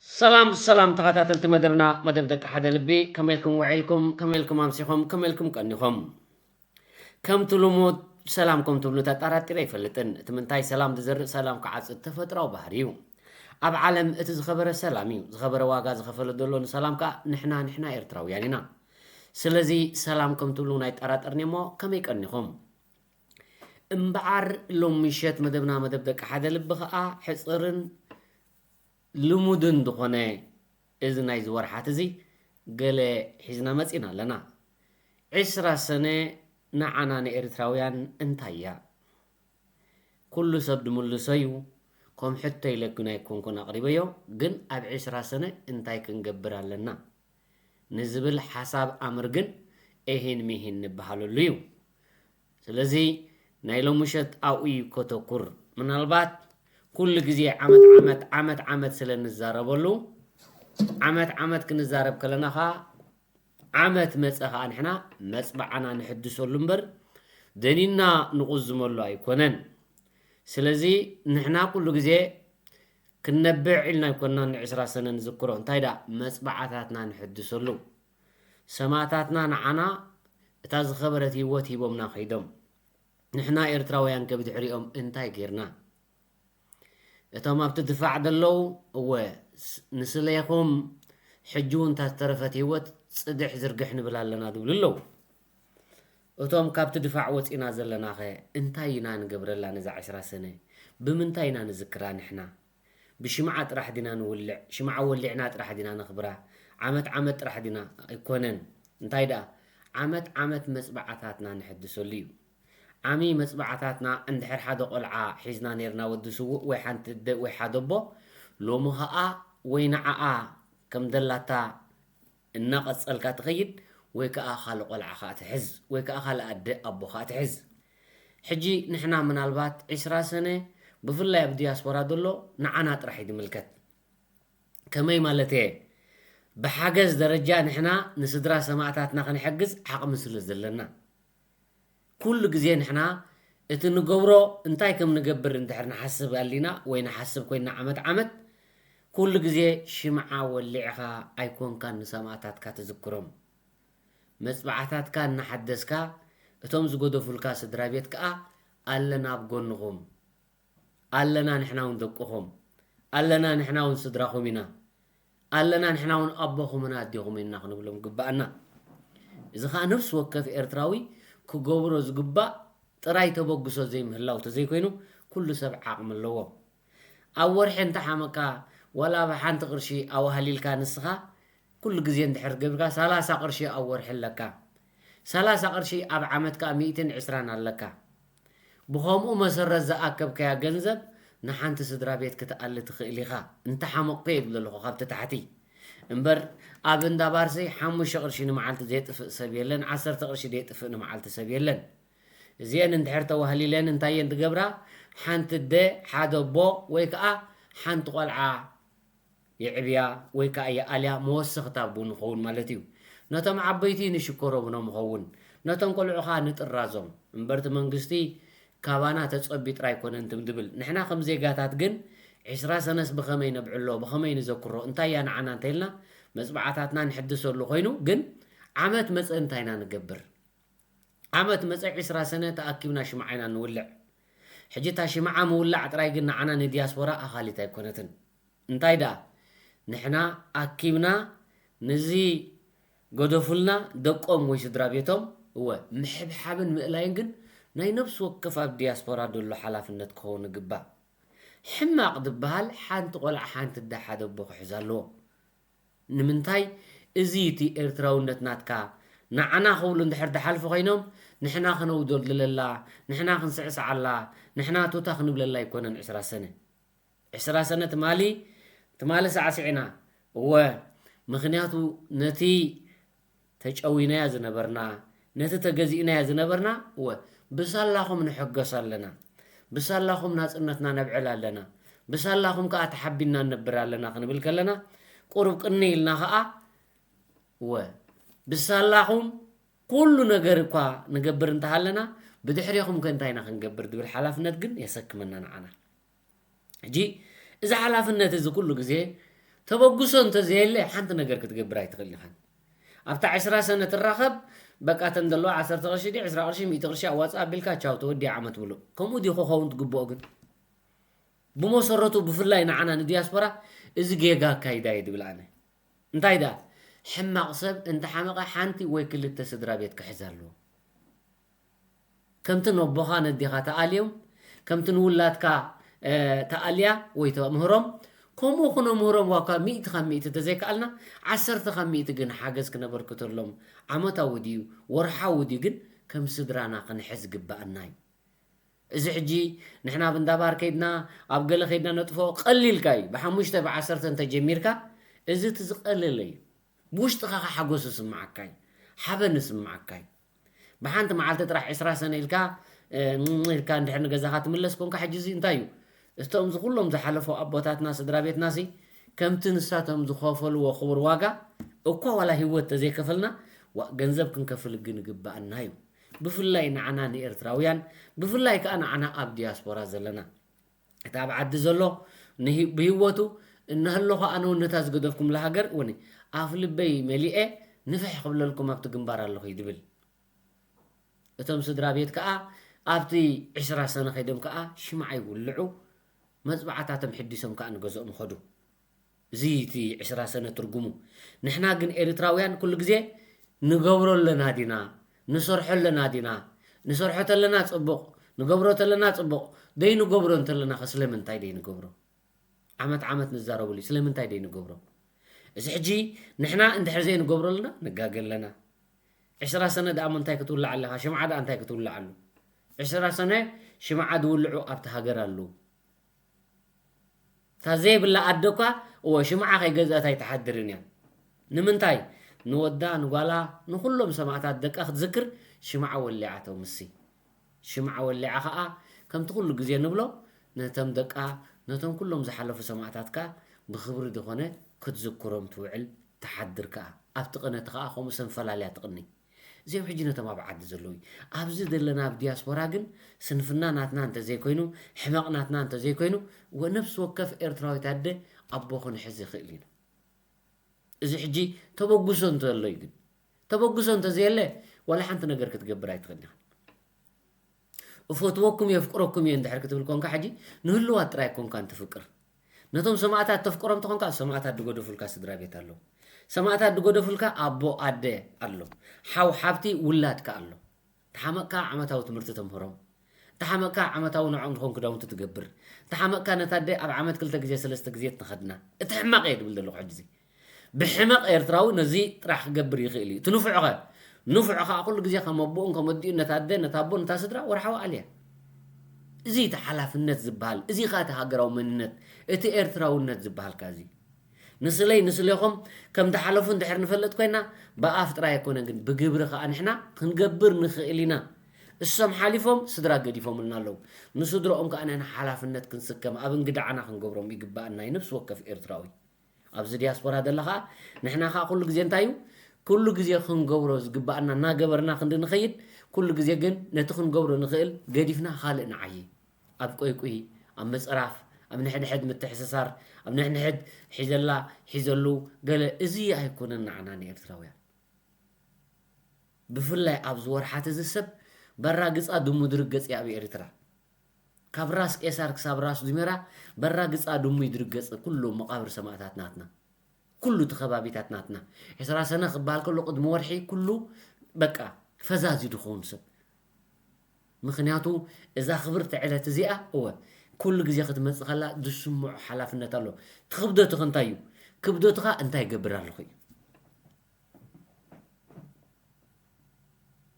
ሰላም ሰላም ተኸታተልቲ መደብና፣ መደብ ደቂ ሓደ ልቢ፣ ከመይ ኢልኩም ውዒልኩም? ከመይ ኢልኩም ኣምሲኹም? ከመይ ኢልኩም ቀኒኹም? ከምቲ ልሙድ ሰላም ከም ትብሉ ተጠራጢረ ኣይፈልጥን። እቲ ምንታይ ሰላም ዝዘርእ ሰላም ክዓጽድ ተፈጥራዊ ባህሪ እዩ። ኣብ ዓለም እቲ ዝኸበረ ሰላም እዩ። ዝኸበረ ዋጋ ዝኸፈለ ዘሎ ንሰላም ከኣ ንሕና፣ ንሕና ኤርትራውያን ኢና። ስለዚ ሰላም ከም ትብሉ ኣይጠራጠርን እሞ ከመይ ቀኒኹም? እምበኣር ሎም ምሸት መደብና መደብ ደቂ ሓደ ልቢ ከኣ ሕጽርን ልሙድን ዝኾነ እዚ ናይ ዝወርሓት እዚ ገለ ሒዝና መጺና ኣለና። ዕስራ ሰነ ንዓና ንኤርትራውያን እንታይ እያ? ኩሉ ሰብ ድምልሶ እዩ። ከም ሕቶ ኢለ ግን ኣይኮንኩን ኣቕሪበዮ፣ ግን ኣብ ዕስራ ሰነ እንታይ ክንገብር ኣለና ንዝብል ሓሳብ ኣምር ግን ኤሂን ሚሂን ንበሃለሉ እዩ። ስለዚ ናይ ሎምሸት ኣብኡ እዩ ከተኩር። ምናልባት ኩሉ ግዜ ዓመት ዓመት ዓመት ዓመት ስለ ንዛረበሉ ዓመት ዓመት ክንዛረብ ከለና ኸኣ ዓመት መጸ ኸኣ ንሕና መጽባዓና ንሕድሰሉ እምበር ደኒና ንቑዝመሉ ኣይኮነን። ስለዚ ንሕና ኩሉ ግዜ ክንነብዕ ኢልና ኣይኮንና ንዕስራ ሰነ ንዝክሮ፣ እንታይ ደኣ መጽባዓታትና ንሕድሰሉ። ሰማእታትና ንዓና እታ ዝኸበረት ህይወት ሂቦምና ከይዶም። ንሕና ኤርትራውያን ከ ብድሕሪኦም እንታይ ጌርና? እቶም ኣብቲ ድፋዕ ዘለዉ፣ እወ፣ ስ-፣ ንስሌኹም ሕጂ እውን እታ ዝተረፈት ህይወት ጽድሕ ዝርግሕ ንብል ኣለና ዝብሉ ኣለዉ። እቶም ካብቲ ድፋዕ ወጺና ዘለናኸ እንታይ ኢና ንገብረላ ነዛ ዕስራ ሰነ? ብምንታይ ኢና ንዝክራ ንሕና? ብሽምዓ ጥራሕ ዲና ንውልዕ? ሽምዓ ወሊዕና ጥራሕ ዲና ነኽብራ? ዓመት ዓመት ጥራሕ ዲና? ኣይኮነን። እንታይ ደኣ፣ ዓመት ዓመት መጽባዓታትና ንሕድሰሉ እዩ። ዓሚ መጽባዓታትና እንድሕር ሓደ ቆልዓ ሒዝና ኔርና ወዲ ስዉእ ወይ ሓንቲ ኣደ ወይ ሓደ ኣቦ፣ ሎሚ ኸኣ ወይ ንዓኣ ከም ደላታ እናቐጸልካ ትኸይድ፣ ወይ ከኣ ካልእ ቆልዓ ኸኣ ትሕዝ፣ ወይ ከኣ ካልእ ኣደ ኣቦ ኸኣ ትሕዝ። ሕጂ ንሕና ምናልባት ዕስራ ሰነ ብፍላይ ኣብ ዲያስፖራ ዘሎ ንዓና ጥራሕ እዩ ዝምልከት። ከመይ ማለት እየ? ብሓገዝ ደረጃ ንሕና ንስድራ ሰማእታትና ክንሕግዝ ዓቕሚ ስለ ዘለና። ኩሉ ግዜ ንሕና እቲ ንገብሮ እንታይ ከም ንገብር እንድሕር ንሓስብ ኣሊና ወይ ንሓስብ ኮይና ዓመት ዓመት፣ ኩሉ ግዜ ሽምዓ ወሊዕኻ ኣይኮንካን ንሰማእታትካ ትዝክሮም። መጽባዕታትካ እናሓደስካ፣ እቶም ዝገደፉልካ ስድራ ቤት ከኣ ኣለና ኣብ ጎንኹም። ኣለና ንሕና እውን ደቅኹም። ኣለና ንሕና እውን ስድራኹም ኢና። ኣለና ንሕና እውን ኣቦኹምን ኣዴኹምን ኢና ክንብሎም ግባኣና። እዚ ኸኣ ነፍሲ ወከፍ ኤርትራዊ ክገብሮ ዝግባእ ጥራይ ተበግሶ ዘይምህላው ተዘይኮይኑ፣ ኩሉ ሰብ ዓቕሚ ኣለዎ። ኣብ ወርሒ እንተሓመካ፣ ዋላ ብሓንቲ ቅርሺ ኣዋህሊልካ ንስኻ፣ ኩሉ ግዜ እንድሕር ገብርካ፣ ሰላሳ ቅርሺ ኣብ ወርሒ ኣለካ። ሰላሳ ቅርሺ ኣብ ዓመት ከኣ ሚእትን ዕስራን ኣለካ። ብኸምኡ መሰረት ዝኣከብካያ ገንዘብ ንሓንቲ ስድራ ቤት ክትኣሊ ትኽእል ኢኻ። እንተሓመቕኩ እየ ዝብል ዘለኹ ካብቲ ታሕቲ። እምበር ኣብ እንዳ ባርሲ ሓሙሽተ ቅርሺ ንመዓልቲ ዘየጥፍእ ሰብ የለን፣ ዓሰርተ ቅርሺ ዘየጥፍእ ንመዓልቲ ሰብ የለን። እዚአን እንድሕር ተዋህሊለን እንታይ እየን ዝገብራ? ሓንቲ ኣደ፣ ሓደ ኣቦ ወይ ከኣ ሓንቲ ቆልዓ የዕብያ ወይ ከኣ የኣልያ መወሰኽታ ኣብኡ ንኸውን ማለት እዩ። ነቶም ዓበይቲ ንሽኮሮምኖም ንኸውን፣ ነቶም ቆልዑ ኸኣ ንጥራዞም። እምበር እቲ መንግስቲ ካባና ተጸቢ ጥራይ ኣይኮነን ትም ድብል። ንሕና ከም ዜጋታት ግን ዕስራ ሰነስ ብኸመይ ነብዕሎ፣ ብኸመይ ንዘክሮ፣ እንታይ እያ ንዓና እንተኢልና መጽባዕታትና ንሕድሰሉ ኮይኑ፣ ግን ዓመት መጸ እንታይ ኢና ንገብር? ዓመት መጸ ዕስራ ሰነ ተኣኪብና ሽምዓ ኢና ንውልዕ። ሕጂ እታ ሽምዓ ምውላዕ ጥራይ ግን ንዓና ንዲያስፖራ ኣኻሊት ኣይኮነትን። እንታይ ደኣ፣ ንሕና ኣኪብና ነዚ ገደፉልና ደቆም ወይ ስድራ ቤቶም፣ እወ፣ ምሕብሓብን ምእላይን ግን ናይ ነፍሲ ወከፍ ኣብ ዲያስፖራ ዘሎ ሓላፍነት ክኸውን ይግባእ። ሕማቕ ዝበሃል ሓንቲ ቆልዓ ሓንቲ ኣደ ሓደ ኣቦ ክሕዝ ኣለዎ። ንምንታይ? እዚ እቲ ኤርትራውነት ናትካ ንዓና ክብሉ እንድሕር ዝሓልፉ ኮይኖም ንሕና ክነውደልድለላ፣ ንሕና ክንስዕስዓላ፣ ንሕና ቱታ ክንብለላ ኣይኮነን ዕስራ ሰነ። ዕስራ ሰነ ትማሊ፣ ትማሊ ሳዕሲዕና። እወ፣ ምኽንያቱ ነቲ ተጨዊናዮ ዝነበርና፣ ነቲ ተገዚእናዮ ዝነበርና፣ እወ፣ ብሳላኹም ንሕገስ ኣለና። ብሳላኹም ናጽነትና ነብዕል ኣለና። ብሳላኹም ከኣ ተሓቢንና ንነብር ኣለና ክንብል ከለና፣ ቁሩብ ቅኒ ኢልና ከኣ፣ እወ፣ ብሳላኹም ኩሉ ነገር እኳ ንገብር እንተሃለና፣ ብድሕሬኹም ከ እንታይ ኢና ክንገብር ዝብል ሓላፍነት ግን የሰክመና ንዓና። ሕጂ እዚ ሓላፍነት እዚ ኩሉ ግዜ ተበግሶ እንተዘየለ ሓንቲ ነገር ክትገብር ኣይትኽእል ኢኻን። ኣብታ ዕስራ ሰነ ትራኸብ፣ በቃ፣ ተን ዘለዋ ዓሰርተ ቅርሺ ድዩ፣ ዕስራ ቅርሺ፣ ሚእቲ ቅርሺ ኣዋፅእ ኣቢልካ ቻው፣ ተወዲኣ ዓመት ምሉእ። ከምኡ ድዩ ክኸውን ትግብኦ? ግን ብመሰረቱ፣ ብፍላይ ንዓና ንዲያስፖራ፣ እዚ ጌጋ ኣካይዳ እየ ድብል ኣነ። እንታይ ደኣ፣ ሕማቕ ሰብ እንተሓመቐ ሓንቲ ወይ ክልተ ስድራ ቤት ክሕዝ ኣለዎ። ከምቲ ነቦኻ ነዴኻ ተኣልዮም፣ ከምቲ ንውላድካ ተኣልያ ወይ ተምህሮም፣ ከምኡ ክነምህሮም ዋካ ሚእቲ ካብ ሚእቲ ተዘይከኣልና፣ ዓሰርተ ካብ ሚእቲ ግን ሓገዝ ክነበርክተሎም፣ ዓመታዊ ድዩ ወርሓዊ ድዩ ግን ከም ስድራና ክንሕዝ ግባኣና እዩ። እዚ ሕጂ ንሕና ኣብ እንዳባር ከይድና፣ ኣብ ገለ ከይድና ነጥፎ ቀሊልካ እዩ። ብሓሙሽተ ብዓሰርተ እንተጀሚርካ፣ እዚ እቲ ዝቐለለ እዩ። ብውሽጥኻ ሓጎስ ይስምዓካ እዩ፣ ሓበን ይስምዓካ እዩ። ብሓንቲ መዓልቲ ጥራሕ ዕስራ ሰነ ኢልካ ኢልካ እንድሕር ንገዛኻ ትምለስ ኮንካ፣ ሕጂ እዚ እንታይ እዩ? እቶም እዚ ኩሎም ዝሓለፉ ኣቦታትና፣ ስድራ ቤትናሲ፣ ከምቲ ንሳቶም ዝኸፈልዎ ክቡር ዋጋ እኳ ዋላ ህይወት ተዘይከፈልና፣ ዋእ፣ ገንዘብ ክንከፍል ግን ይግባኣና እዩ። ብፍላይ ንዓና ንኤርትራውያን፣ ብፍላይ ከኣ ንዓና ኣብ ዲያስፖራ ዘለና። እቲ ኣብ ዓዲ ዘሎ ብህይወቱ እናሃለኹ ኣነ እውን ነታ ዝገደፍኩምላ ሃገር እውን ኣፍ ልበይ መሊኤ ንፍሕ ክብለልኩም ኣብቲ ግንባር ኣለኹ እዩ ድብል። እቶም ስድራ ቤት ከኣ ኣብቲ ዕስራ ሰነ ከይዶም ከኣ ሽምዓ ይውልዑ፣ መጽባዕታቶም ሕዲሶም ከኣ ንገዝኦም ይኸዱ። እዚ እቲ ዕስራ ሰነ ትርጉሙ። ንሕና ግን ኤርትራውያን ኩሉ ግዜ ንገብሮ ኣለና ዲና፣ ንሰርሖ ኣለና ዲና፣ ንሰርሖ ተለና ጽቡቕ፣ ንገብሮ ተለና ጽቡቕ፣ ደይንገብሮ እንተለና ከ ስለምንታይ ደይንገብሮ? ዓመት ዓመት ንዛረበሉ እዩ። ስለምንታይ ደይንገብሮ? እዚ ሕጂ ንሕና እንድሕር ዘይንገብሮ ኣለና፣ ንጋገ ኣለና። ዕስራ ሰነ ደኣ እንታይ ክትውልዕ ኣለኻ? ሽምዓ ደኣ እንታይ ክትውልዕ ኣሎ? ዕስራ ሰነ ሽምዓ ዝውልዑ ኣብቲ ሃገር ኣለዉ። እታ ዘይብላ ኣደ እኳ፣ እወ፣ ሽምዓ ከይገዝአት ኣይትሓድርን እያ። ንምንታይ? ንወዳ፣ ንጓላ፣ ንኹሎም ሰማእታት ደቃ ክትዝክር ሽምዓ ወሊዓ ተምሲ። ሽምዓ ወሊዓ ኸኣ፣ ከምቲ ኩሉ ግዜ ንብሎ፣ ነቶም ደቃ፣ ነቶም ኩሎም ዝሓለፉ ሰማእታት ከኣ ብኽብሪ ዝኾነ ክትዝክሮም ትውዕል፣ ትሓድር ከኣ። ኣብቲ ቅነ እቲ ኸኣ ከምኡ ሰንፈላልያ ትቕኒ። እዚኦም ሕጂ ነቶም ኣብ ዓዲ ዘለዉ እዩ። ኣብዚ ዘለና ኣብ ዲያስፖራ ግን ስንፍና ናትና እንተዘይኮይኑ፣ ሕመቕ ናትና እንተዘይኮይኑ፣ ወ-፣ ነፍሲ ወከፍ ኤርትራዊት ኣደ ኣቦ ክንሕዝ ይኽእል ኢና። እዚ ሕጂ ተበግሶ እንተሎ እዩ ግን። ተበግሶ እንተዘየለ፣ ዋላ ሓንቲ ነገር ክትገብር ኣይትኽእልን ኢኻ። እፈትወኩም እየ፣ የፍቅረኩም እየ እንድሕር ክትብል ኮንካ፣ ሕጂ ንህልዋት ጥራይ ኮንካ እንትፍቅር። ነቶም ሰማእታት ተፍቅሮም ተኾንካ፣ ሰማእታት ዝገደፉልካ ስድራ ቤት ኣለዉ። ሰማእታት ዝገደፉልካ ኣቦ፣ ኣደ ኣሎ። ሓው፣ ሓብቲ፣ ውላድካ ኣሎ። ተሓመቕካ ዓመታዊ ትምህርቲ ተምህሮም። ተሓመቕካ ዓመታዊ ንዕኦም ዝኾን ክዳውንቲ ትገብር። ተሓመቕካ ነታ ኣደ ኣብ ዓመት ክልተ ግዜ፣ ሰለስተ ግዜ ትኸድና። እቲ ሕማቕ እየ ድብል ዘለኹ ሕጂ እዚ። ብሕመቕ ኤርትራዊ ነዚ ጥራሕ ክገብር ይኽእል እዩ። እቲ ንፉዕ ኸ? ንፉዕ ኸኣ ኩሉ ግዜ ከም ኣቦኡን ከም ኣዲኡን ነታ ኣደ፣ ነታ ኣቦ፣ ነታ ስድራ ወርሓዊ ኣልያ። እዚ እቲ ሓላፍነት ዝበሃል፣ እዚ ኸኣ እቲ ሃገራዊ መንነት፣ እቲ ኤርትራውነት ዝበሃል ከኣ እዚ። ንስለይ ንስሌኹም ከም ዝሓለፉ እንድሕር ንፈልጥ ኮይና፣ ብኣፍ ጥራይ ኣይኮነን ግን ብግብሪ ኸኣ ንሕና ክንገብር ንኽእል ኢና። እሶም ሓሊፎም ስድራ ገዲፎምልና ኣለዉ። ንስድራኦም ከኣ ንሕና ሓላፍነት ክንስከም፣ ኣብ እንግድዓና ክንገብሮም ይግባኣና እዩ፣ ነፍሲ ወከፍ ኤርትራዊ። ኣብዚ ዲያስፖራ ዘላ ኸኣ፣ ንሕና ኸኣ ኩሉ ግዜ እንታይ እዩ? ኩሉ ግዜ ክንገብሮ ዝግባኣና እናገበርና ክንዲ ንኸይድ፣ ኩሉ ግዜ ግን ነቲ ክንገብሮ ንኽእል ገዲፍና ካልእ ንዓዪ። ኣብ ቆይቁይ፣ ኣብ ምጽራፍ፣ ኣብ ንሕድሕድ ምትሕስሳር፣ ኣብ ንሕድሕድ ሒዘላ፣ ሒዘሉ፣ ገለ እዚ ኣይኮነን ንዓና ንኤርትራውያን። ብፍላይ ኣብዚ ወርሓት እዚ ሰብ በራግጻ ድሙ ድርገጽ እያ ኣብ ኤርትራ። ካብ ራስ ቄሳር ክሳብ ራስ ዙሜራ በራግጻ ድሙ እዩ ድርገጽ ኩሉ መቓብር ሰማእታት ናትና። ኩሉ እቲ ከባቢታት ናትና። ዕስራ ሰነ ክበሃል ከሎ ቅድሚ ወርሒ ኩሉ በቃ ፈዛዝ እዩ ድኸውን ሰብ። ምኽንያቱ እዛ ክብርቲ ዕለት እዚኣ፣ እወ፣ ኩሉ ግዜ ክትመጽእ ከላ ዝስምዖ ሓላፍነት ኣሎ። እቲ ክብደትኸ እንታይ እዩ? ክብደትኻ እንታይ ይገብር ኣለኹ እዩ።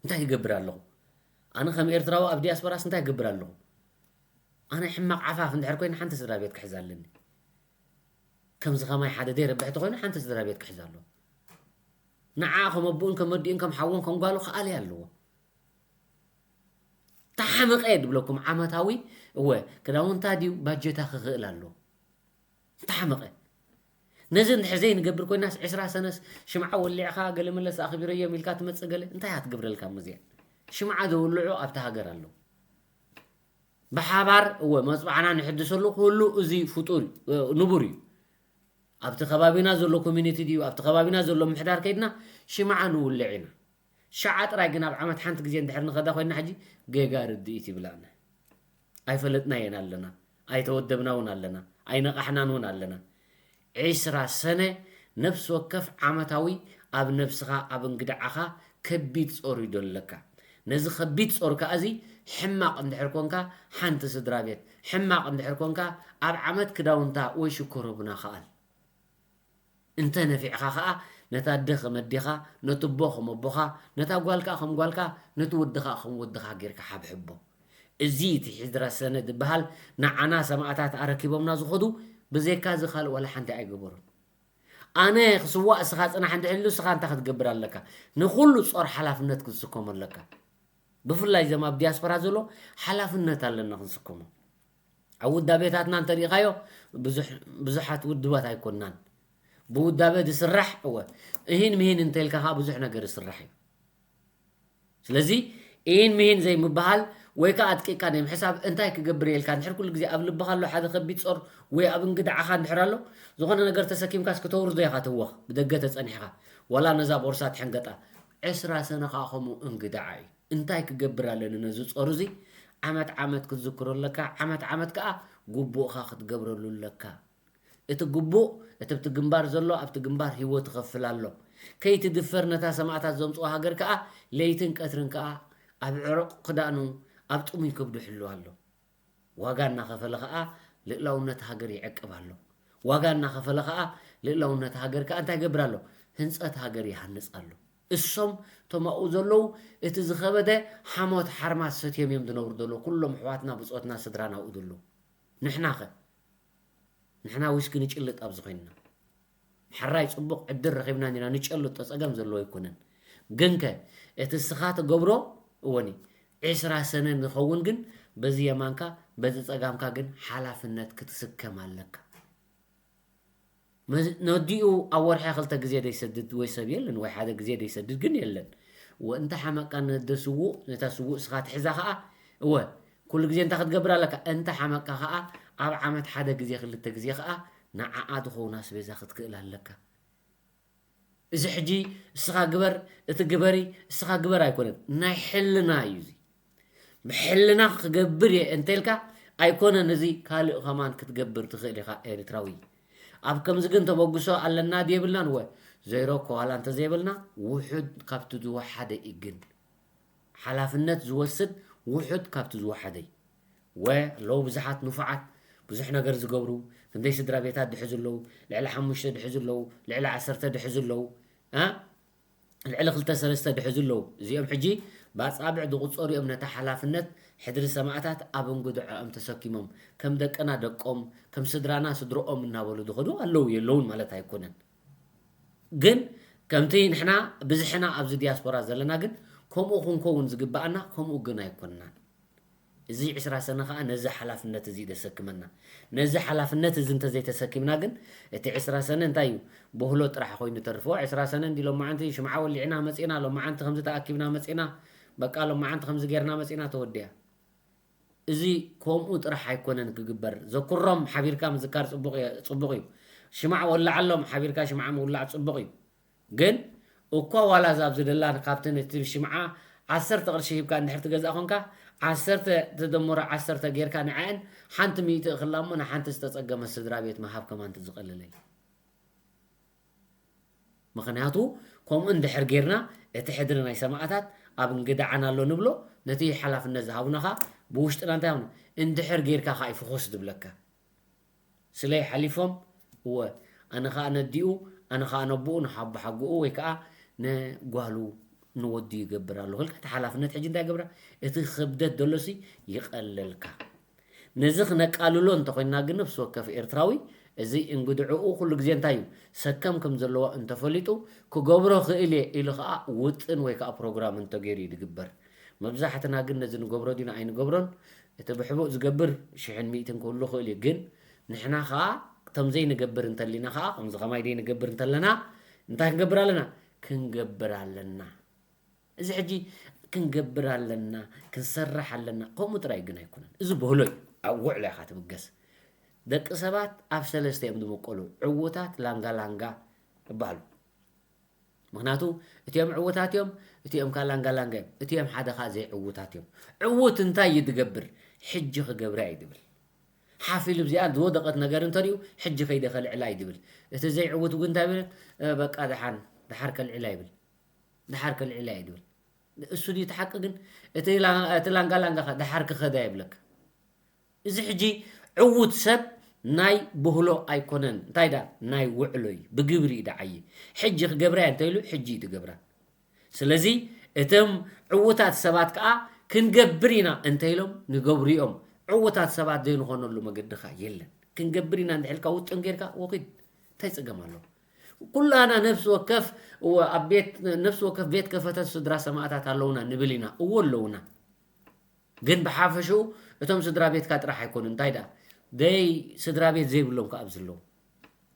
እንታይ ይገብር ኣለኹ? ኣነ ከም ኤርትራዊ ኣብ ዲያስፖራስ እንታይ ይገብር ኣለኹ? ኣነ ሕማቕ ዓፋፍ እንድሕር ኮይነ ሓንቲ ስድራ ቤት ክሕዝ ኣለኒ። ከምዚ ከማይ ሓደ ዘይረብሕ ተኾይኑ ሓንቲ ስድራ ቤት ክሕዝ ኣለዎ። ንዓ ከም ኣቦኡን ከም ኣዲኡን ከም ሓውን ከም ጓሉ ክኣልያ ኣለዎ። ተሓመቐ እየ ድብለኩም ዓመታዊ፣ እወ፣ ክዳውንታ ድዩ ባጀታ ክኽእል ኣለዎ። ተሓመቐ። ነዚ እንድሕር ዘይንገብር ኮይናስ ዕስራ ሰነስ ሽምዓ ወሊዕኻ ገለ መለስ ኣኽቢረዮም ኢልካ ትመጽእ ገለ እንታይ እያ ትገብረልካ እሞ እዚኣ? ሽምዓ ዘውልዑ ኣብታ ሃገር ኣለዉ። ብሓባር እወ መጽባዕና ንሕድሰሉ ኩሉ እዚ ፍጡር እዩ፣ ንቡር እዩ። ኣብቲ ከባቢና ዘሎ ኮሚኒቲ ድዩ ኣብቲ ከባቢና ዘሎ ምሕዳር ከይድና ሽምዓ ንውልዕ ኢና። ሸዓ ጥራይ ግን ኣብ ዓመት ሓንቲ ግዜ እንድሕር ንኸዳ ኮይና ሕጂ ጌጋ ርድኢት ይብላና። ኣይፈለጥናየን ኣለና፣ ኣይተወደብና እውን ኣለና፣ ኣይነቓሕናን እውን ኣለና። ዒስራ ሰነ ነፍሲ ወከፍ ዓመታዊ ኣብ ነብስኻ ኣብ እንግድዓኻ ከቢድ ጾር እዩ ዘለካ። ነዚ ከቢድ ጾር ከኣ እዚ ሕማቕ እንድሕር ኮንካ ሓንቲ ስድራ ቤት፣ ሕማቕ እንድሕር ኮንካ ኣብ ዓመት ክዳውንታ ወይ ሽኮሮ ቡና ከኣል። እንተ ነፊዕኻ ኸኣ ነታ ኣደ ከም ኣዴኻ፣ ነቲ ኣቦ ከም ኣቦኻ፣ ነታ ጓል ከኣ ከም ጓልካ፣ ነቲ ወዲ ኸኣ ከም ወድኻ ጌርካ ሓብሕቦ። እዚ እቲ ዒስራ ሰነ ዝበሃል ንዓና ሰማእታት ኣረኪቦምና ዝኸዱ ብዘይካ እዚ ካልእ ዋላ ሓንቲ ኣይገበሩን። ኣነ ክስዋእ እስኻ ጽናሕ እንድሕር ኢሉ እስኻ እንታይ ክትገብር ኣለካ? ንኹሉ ጾር ሓላፍነት ክትስከሞ ኣለካ። ብፍላይ እዞም ኣብ ዲያስፖራ ዘሎ ሓላፍነት ኣለና ክንስከሞ። ኣብ ውዳቤታትና እንተሪኢኻዮ ብዙሕ ብዙሓት ውድባት ኣይኮናን። ብውዳበ ዝስራሕ እወ እሂን ምሂን እንተልካ ከዓ ብዙሕ ነገር ይስራሕ እዩ። ስለዚ ኢሂን ምሂን ዘይምበሃል ወይ ከዓ ኣጥቂቅካ ናይ ምሕሳብ እንታይ ክገብር የልካ እንድሕር ኩሉ ግዜ ኣብ ልብኻ ኣሎ ሓደ ከቢድ ጾር ወይ ኣብ እንግድዓኻ እንድሕር ኣሎ ዝኾነ ነገር ተሰኪምካስ ክተውርዶ ኢኻ ትህወኽ ብደገ ተጸኒሕኻ ዋላ ነዛ ቦርሳ ትሕንገጣ ዕስራ ሰነ ከዓ ከምኡ እንግድዓ እዩ። እንታይ ክገብር ኣለኒ ነዚ ጾር እዚ ዓመት ዓመት ክትዝክሮ ኣለካ ዓመት ዓመት ከዓ ግቡእኻ ክትገብረሉ ኣለካ። እቲ ግቡእ እቲ ኣብቲ ግንባር ዘሎ ኣብቲ ግንባር ህይወት ይኸፍል ኣሎ። ከይትድፈር ነታ ሰማእታት ዘምፅኦ ሃገር ከዓ ለይትን ቀትርን ከዓ ኣብ ዕረቕ ክዳኑ ኣብ ጥሙይ ከብዱ ይሕሉ ኣሎ። ዋጋ እናኸፈለ ከዓ ልእላውነት ሃገር ይዕቅብ ኣሎ። ዋጋ እናኸፈለ ከዓ ልእላውነት ሃገር ከዓ እንታይ ይገብር ኣሎ? ህንፀት ሃገር ይሃንፅ ኣሎ። እሶም እቶም ኣብኡ ዘለዉ እቲ ዝኸበደ ሓሞት ሓርማት ሰትዮም እዮም ዝነብሩ ዘለዉ። ኩሎም ኣሕዋትና ብፆትና ስድራና ኣብኡ ዘለዉ። ንሕናኸ ንሕና ዊስኪ ንጭልጥ ኣብዚ ኮይንና ሕራይ ፅቡቕ ዕድል ረኺብና ኢና ንጨልጦ ፀገም ዘለዎ ኣይኮነን። ግንከ እቲ እስኻ ትገብሮ እወኒ ዒስራ ሰነ ንኸውን ግን በዚ የማንካ በዚ ፀጋምካ ግን ሓላፍነት ክትስከም ኣለካ። ነዲኡ ኣብ ወርሒ ክልተ ግዜ ደይሰድድ ወይ ሰብ የለን ወይ ሓደ ግዜ ደይሰድድ ግን የለን። ወእንተ ሓመቃ ነደ ስዉእ ነታ ስዉእ እስኻ ትሕዛ ኸዓ እወ ኩሉ ግዜ እንታይ ክትገብር ኣለካ እንተ ሓመቃ ኸዓ ኣብ ዓመት ሓደ ግዜ ክልተ ግዜ ኸዓ ንዓኣ ዝኾውና ኣስቤዛ ክትክእል ኣለካ። እዚ ሕጂ እስኻ ግበር እቲ ግበሪ እስኻ ግበር ኣይኮነን ናይ ሕልና እዩ እዚ። ብሕልና ክገብር እየ እንተልካ ኣይኮነን እዚ ካልእ ኸማን ክትገብር ትኽእል ኢኻ ኤርትራዊ። ኣብ ከምዚ ግን ተበግሶ ኣለና ድየብልናን ወ ዘይሮ ከዋላ እንተዘይበልና ውሑድ ካብቲ ዝወሓደ እዩ ግን ሓላፍነት ዝወስድ ውሑድ ካብቲ ዝወሓደ እዩ። ወ ኣለዉ ብዙሓት ንፉዓት ብዙሕ ነገር ዝገብሩ ክንደይ ስድራ ቤታት ድሕዙ ኣለዉ ልዕሊ ሓሙሽተ ድሕዙ ኣለዉ ልዕሊ ዓሰርተ ድሕዙ ኣለዉ ልዕሊ ክልተ ሰለስተ ድሕዙ ኣለዉ እዚኦም ሕጂ ብኣጻብዕ ዝቑጸሩ እዮም ነታ ሓላፍነት ሕድሪ ሰማእታት ኣብ እንጉድዐኦም ተሰኪሞም ከም ደቅና ደቆም ከም ስድራና ስድርኦም እናበሉ ዝኸዱ ኣለዉ የለውን ማለት ኣይኮነን። ግን ከምቲ ንሕና ብዝሕና ኣብዚ ዲያስፖራ ዘለና ግን ከምኡ ክንከውን ዝግብኣና ከምኡ ግን ኣይኮንናን። እዚ ዕስራ ሰነ ከዓ ነዚ ሓላፍነት እዚ ደሰክመና። ነዚ ሓላፍነት እዚ እንተዘይተሰኪምና ግን እቲ ዕስራ ሰነ እንታይ እዩ ብህሎ ጥራሕ ኮይኑ ተርፎ ዕስራ ሰነ እንዲ ሎማዓንቲ ሽምዓ ወሊዕና መፂና ሎማዓንቲ ከምዚ ተኣኪብና መፂና በቃ ሎማዓንቲ ከምዚ ጌርና መፂና ተወዲያ። እዚ ከምኡ ጥራሕ ኣይኮነን ክግበር። ዘኩሮም ሓቢርካ ምዝካር ፅቡቕ እየ- ፅቡቕ እዩ። ሽማዕ ወላዓሎም ሓቢርካ ሽማዕ ምውላዕ ፅቡቕ እዩ። ግን እኳ ዋላ እዛ ኣብዚ ደላ ካብቲ ነቲ ሽምዓ ዓሰርተ ቅርሺ ሂብካ እንድሕር ትገዝኣ ኮንካ ዓሰርተ ተደምሮ ዓሰርተ ጌርካ ንዓአን ሓንቲ ሚእቲ እኽላ እሞ ንሓንቲ ዝተፀገመ ስድራ ቤት ምሃብ ከማን ዝቐለለ እዩ። ምኽንያቱ ከምኡ እንድሕር ጌርና እቲ ሕድሪ ናይ ሰማእታት ኣብ እንግድዓና ኣሎ ንብሎ ነቲ ሓላፍነት ዝሃቡና ኸዓ ብውሽጥና እንታይ ሆነ እንድሕር ጌርካ ኸዓ እዩ ፍኹስ ዝብለካ ስለይ ሓሊፎም እወ ኣነ ኸዓ ነዲኡ ኣነ ኸዓ ነቦኡ ንሓቦ ሓጎኡ ወይ ከዓ ንጓሉ ንወዱ ይገብር ኣለኹ ኢልካ እቲ ሓላፍነት ሕጂ እንታይ ይገብራ እቲ ክብደት ደሎሲ ይቐለልካ። ነዚ ክነቃልሎ እንተኾይንና ግን ነፍሲ ወከፍ ኤርትራዊ እዚ እንግድዕኡ ኩሉ ግዜ እንታይ እዩ ሰከም ከም ዘለዎ እንተፈሊጡ ክገብሮ ክእል እየ ኢሉ ከዓ ውጥን ወይ ከዓ ፕሮግራም እንተገይሩ እዩ ዝግበር። መብዛሕትና ግን ነዚ ንገብሮ ዲና ኣይንገብሮን። እቲ ብሕቡእ ዝገብር ሽሕን ሚእትን ክህሉ ክእል እዩ ግን ንሕና ከዓ ከም ዘይንገብር እንተሊና ከዓ ከምዚ ከማይ ዘይንገብር እንተለና እንታይ ክንገብር ኣለና? ክንገብር ኣለና። እዚ ሕጂ ክንገብር ኣለና ክንሰርሕ ኣለና ከምኡ ጥራይ ግን ኣይኮነን እዚ በህሎ እዩ ኣብ ውዕሎ ኢኻ ትብገስ ደቂ ሰባት ኣብ ሰለስተ እዮም ዝምቀሉ። ዕዉታት፣ ላንጋ ላንጋ ይበሃሉ። ምኽንያቱ እቲኦም ዕዉታት እዮም፣ እቲኦም ከዓ ላንጋ ላንጋ እዮም፣ እቲኦም ሓደ ከዓ ዘይዕዉታት እዮም። ዕዉት እንታይ እዩ ዝገብር? ሕጂ ክገብራ እዩ ዝብል። ሓፍ ኢሉ ብዚኣ ዝወደቐት ነገር እንተሪኡ ሕጂ ከይደ ከልዕላ እዩ ዝብል። እቲ ዘይዕዉት እውን እንታይ ይብል? "እ፣ በቃ ደሓን፣ ደሓር ከልዕላ" ይብል። ደሓር ከልዕላ እዩ ዝብል። እሱ ድዩ እቲ ሓቂ ግን? እቲ ላ-፣ እቲ ላንጋ ላንጋ ኸ ደሓር ክኸዳ ይብለካ። እዚ ሕጂ ዕዉት ሰብ ናይ ብህሎ ኣይኮነን። እንታይ ዳ ናይ ውዕሎ እዩ፣ ብግብሪ እዩ ደዓይ። ሕጂ ክገብራ እየ እንተኢሉ ሕጂ እዩ ትገብራ። ስለዚ እቶም ዕዉታት ሰባት ከዓ ክንገብር ኢና እንተኢሎም ንገብሩ እዮም። ዕዉታት ሰባት ዘይንኾነሉ መገዲ ኸዓ የለን። ክንገብር ኢና እንድሕልካ ውጥን ጌርካ ወኪድ እንታይ ጸገም ኣለዎ? ኩላና ነፍሲ ወከፍ እወ ኣብ ቤት ነፍሲ ወከፍ ቤት ከፈተ ስድራ ሰማእታት ኣለውና ንብል ኢና። እወ ኣለውና። ግን ብሓፈሽኡ እቶም ስድራ ቤትካ ጥራሕ ኣይኮኑን። እንታይ ደኣ ደይ ስድራ ቤት ዘይብሎም ከኣ ኣብዚ ኣለዉ።